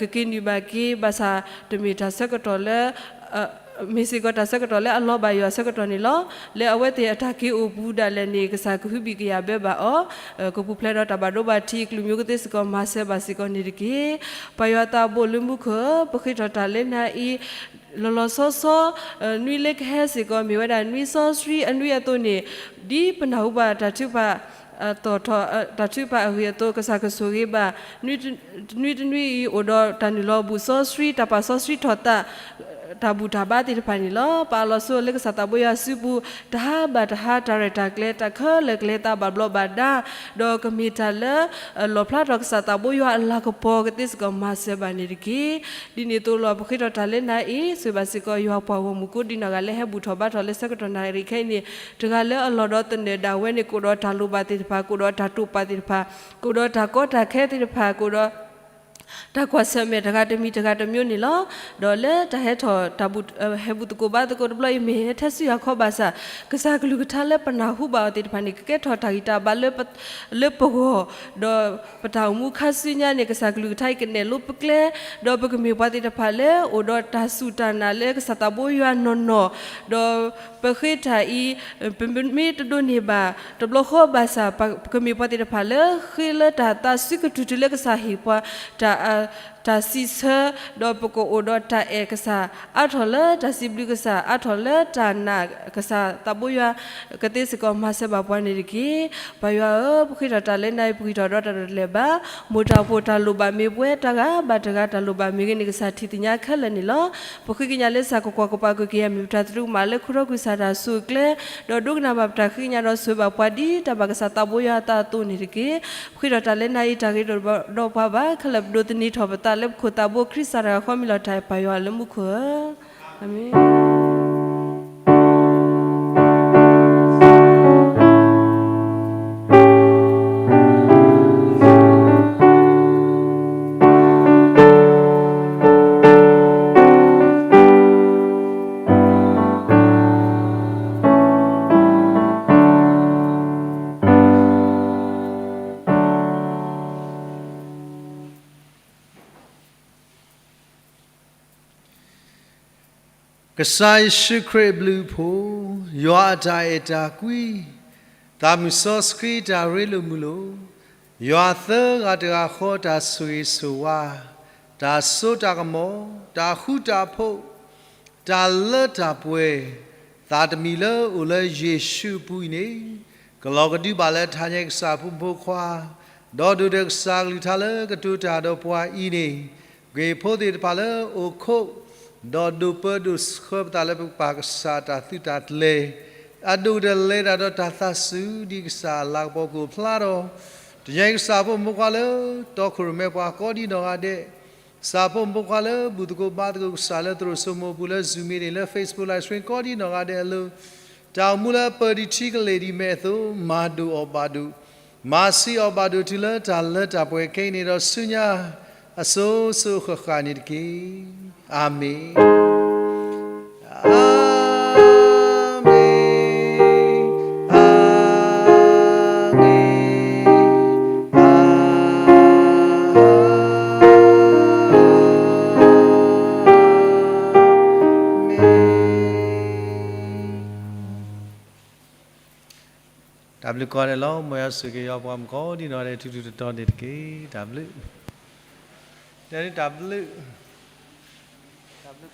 ကက့ၤနုာ်ဘၣ်က့ၤ ဘၣ်ဆၣ်တမ့ၢ်တၢ်ဆၢကတီၢ်လၢ မ့ၢ်စ့ၢ်ကီးတၢ်ဆၢကတီၢ်လၢအလီၤဘၣ်ယွၤအဆၢကတီၢ်န့ၣ်လီၤ. လၢအဝဲသ့ၣ်အတၢ်က့ၤအိၣ်ပူၤဒၣ်လဲာ်န့ၣ် ကစၢ်ကဟုဘံၣ်ကယာ်ဘၢဘၣ်အီၤ, ကပူၤဖျဲးဒီးတၢ်ဘၣ်ဒိဘၣ်ထံးအကလုာ်မံၤကသ့စ့ၢ်ကီး မၤစၢၤဘၣ်စ့ၢ်ကီးန့ၣ်တက့ၢ်. ပၢ်ယွၤသးဘိလၢမူခိၣ်ဧၢ, ပဃ့ထီၣ်တၢ်လၢနၤအံၤ လီၤလီၤဆီဆီ နွံလၢကဟဲစ့ၢ်ကီး မ့ၢ်ဝဲဒၣ်နွံစီဆှံအနွံအသိးန့ၣ်, ဒ်ပနၢ်ဟူဘၣ်တၢ်ထုကဖၣ် သီၣ်ထီၣ် တၢ်ထုကဖၣ်အဂ့ၢ်အသိး ကစၢ်ကဆိၣ်ဂ့ၤဘၣ် နွံတနွံအံၤ အိၣ်ဒီးတၢ်နုာ်လီၤဘူၣ်စီဆှံ တၢ်ပာ်စီဆှံထီၣ်သး တၢ်ဘူၣ်တၢ်ဘါသ့ၣ်တဖၣ်န့ၣ်လီၤ. ပအးလီၤဆိလၢကစၢ်သးဘိယွၤစုပူၤ တၢ်ဟးဘၣ်တၢ်ဟး တၢ်ရဲၣ်တၢ်ကျဲၤ တၢ်ခဲလၢာ်ကျဲၤသး ဘၣ်ဘျီးဘၣ်ဒါ ဒီးကမ့ၢ်တၢ်လၢ လီၣ်ဖျါထီၣ်ကစၢ်သးဘိယွၤအလၤကပီၤကသ့စ့ၢ်ကီး မၤစၢၤဘၣ်န့ၣ်တက့ၢ်. ဒ်န့ၣ်အသိးလီၤ ပဃ့ထီၣ်တၢ်လၢနၤအံၤ ဆိၣ်ဂ့ၤဘၣ်စ့ၢ်ကီး ယွၤပှၤဂီၢ်မုၢ်ကိးဒံနီၢ်ဂၤလၢဟဲဘူၣ်ထီၣ်ဘါထီၣ်လၢဆၢကတီၢ်နၣ်ရံၣ်ခဲအံၤန့ၣ်, တဂၤလၢအလီၢ်ဒီးသနၢၣ်ဒၣ်ဝဲန့ၣ် ကအိၣ်ဒီးတၢ်လိၣ်ဘၣ်သ့ၣ်တဖၣ်, ကအိၣ်ဒီးတၢ်တိာ်ပာ်သ့ၣ်တဖၣ်, ကအိၣ်ဒီးတၢ်ကီတၢ်ခဲသ့ၣ်တဖၣ်, ကအိၣ်ဒီး တၢ်ကွၢ်ဆၢၣ်မဲာ်တဂၤတမံၤတဂၤတမံၤန့ၣ်လီၤ. ဒီးလၢတၢ်ဟဲထီၣ်တၢ်ဘူၣ် ဟဲဘူၣ်သကိးဘါသကိးတဘျီအံၤ မ့ၢ်ဟဲထဲဆူယၤခီဘၣ်ဆၣ်, ကစၢ်ကလုၢ်ကထါလၢပနၢ်ဟူဘၣ်အီၤသ့ၣ်တဖၣ်န့ၣ် ကကဲထီၣ်တၢ်ဂံၢ်တၢ်ဘါလၢပဂီၢ်, ဒီးပတၢ်အိၣ်မူခါဆူညါန့ၣ် ကစၢ်ကလုၢ်ကထါအံၤကနဲၣ်လိပကျဲ, ဒီးပကမ့ၢ်ပှၤသ့ၣ်တဖၣ်လၢ အိၣ်ဒီးတၢ်စူၢ်တၢ်နာ်လၢကစၢ်သးဘိယွၤနီၢ်နီၢ်, ဒီး ပဃ့တၢ်အံၤ ပမ့ၢ်တဒိးန့ၢ်ဘၣ်တဘျီဃီဘၣ်ဆၣ် ပကမ့ၢ်ပှၤသ့ၣ်တဖၣ်လၢ ဃ့လၢတၢ်သးစုကတုၤတုၤလၢကစၢ်ဟ့ၣ်ပှၤ တၢ်စံးဆၢ, ဒီးပကအိၣ်ဒီးတၢ်အဲၣ်ကစၢ်, အါထီၣ်လၢတၢ်စံးဘျုးကစၢ်, အါထီၣ်လၢတၢ်နာ်ကစၢ်သးဘိယွၤ ကသ့စ့ၢ်ကီးမၤစၢၤဘၣ်ပှၤန့ၣ်တက့ၢ်. ပၢ်ယွၤဧၢ, ပဃ့ထီၣ်တၢ်လၢနၤအံၤ ပဂံၢ်ထီၣ်ဒီးတၢ်တလဲၤဘၣ်, မိၢ်တၢ်ဖိတၢ်လိၣ်ဘၣ်မ့ၢ်ပှဲၤ တဂၤဘၣ်တဂၤတၢ်လိၣ်ဘၣ်မ့ၢ်ဂ့ၤန့ၣ် ကစၢ်ထံၣ်သ့ၣ်ညါခဲလၢာ်န့ၣ်လီၤ. ပဃ့ကညးလၢကစၢ်ကကွၢ်ကပာ်ကွံာ်က့ၤယၤ မ့ၢ်ပတၢ်သရူးကမၣ်လၢခိၣ်ဒီကွံာ်စၢ်တၢ်ဆူၣ်ကျဲ, ဒီးဒိကနၣ်ဘၣ်ပတၢ်ဃ့ကညးဒီးဆိၣ်ဂ့ၤဘၣ်ပှၤဒ်တၢ်ဘၣ်ကစၢ်သးဘိယွၤအသးအသိးန့ၣ်တက့ၢ်. ပဃ့ထီၣ်တၢ်လၢနၤအံၤ တၢ်ဂ့ၤတအိၣ်ဒီးပှၤဘၣ်, ခဲလၢာ်ပဒိးသန့ၤထီၣ်ပသးလၢပခိၣ်သးဘိ ခရံာ်စၢ်တဂၤဃီမ့ၢ်လီၤတၢ်အဲၣ်ပၢ်ယွၤလၢမူခိၣ်ဧၢ, အၤမ့ၣ်. ကစၢ်ယ့ၣ်ၡူးခရံာ်အဘျုးအဖှိၣ်, ယွၤအတၢ်အဲၣ်တၢ်ကွံ, သးမုၣ်စီဆှံတၢ်ရ့လိာ်မုာ်လိာ်, ယွၤသၢဂၤတဂၤဃီတၢ်ဆိၣ်ဂ့ၤဆိၣ်ဝါ, တၢ်စိတၢ်ကမီၤ, တၢ်ဃူတၢ်ဖိး, တၢ်လၢတၢ်ပှဲၤ, သးတမံၤလၢအိၣ်လၢယ့ၣ်ၡူးအပူၤအံၤန့ၣ်, ကလီၤကဒုဘၣ်လၢထါညါကစၢ်ဖိမုၣ်ဖိခွါ, ဒီးဒိၣ်ဒီးကစၢ်ကလုၢ်ကထါလၢကတိၤတၢ်ဒီးပှၤအံၤန့ၣ်, ပှၤဟံၣ်ဖိသ့ၣ်တဖၣ်လၢအိၣ်ခိး, ဒီးဒိးပၢဒိးဆှၢပသးလၢပကပၢ်ကစၢ်တၢ်သုးတၢ်ကျဲၤ, အဒိၣ်ကတၢၢ်လဲၤတၢ်ဒီးတၢ်သးစူၤဒ်ကစၢ်အလၤကပီၤကအိၣ်ဖျါဒီး, တညါကစၢ်ဖိမုၣ်ဖိခွါလၢ တီခိၣ်ရိၣ်မဲပှၤကိးဒံနီၢ်ဂၤဒဲး, စးဖိမုၣ်ဖိခွါလၢဘူၣ်သကိးဘါသကိးကစၢ်လၢသရိာ်စိမိၤပူၤလၢ Zoom န့ၣ် လၢ Facebook Live Stream ကိးဒံနီၢ်ဂၤဒဲးအလိၤ, တၢ်အိၣ်မူလၢပၢၢ်ဒံးထံကလ့ၢ်ဒံးမဲာ်အသိး မၤဒိၣ်အီၣ်ဘၣ်ဒိၣ်, မၤဆံးအီၣ်ဘၣ်ဒိၣ်တုၤလၢတၢ်လၢတၢ်ပှဲၤခဲအံၤန့ၣ်ဒီး ဆူညါအစိၤစိၤဃၣ်ဃၣ်န့ၣ်တက့ၢ်. အၤမ့ၣ်. အၤမ့ၣ်, အၤမ့ၣ်, အၤမ့ၣ်. တၢ်ဘျုးကိးဂၤဒဲးလီၤ. မ်ယွၤဆိၣ်ဂ့ၤက့ၤယွၤပှၤမုၣ်ကိးဒံနီၢ်ဂၤဒဲး ထူထူတီတီန့ၣ်တက့ၢ်. တၢ်ဘျုး, တၢ်ဘျုး.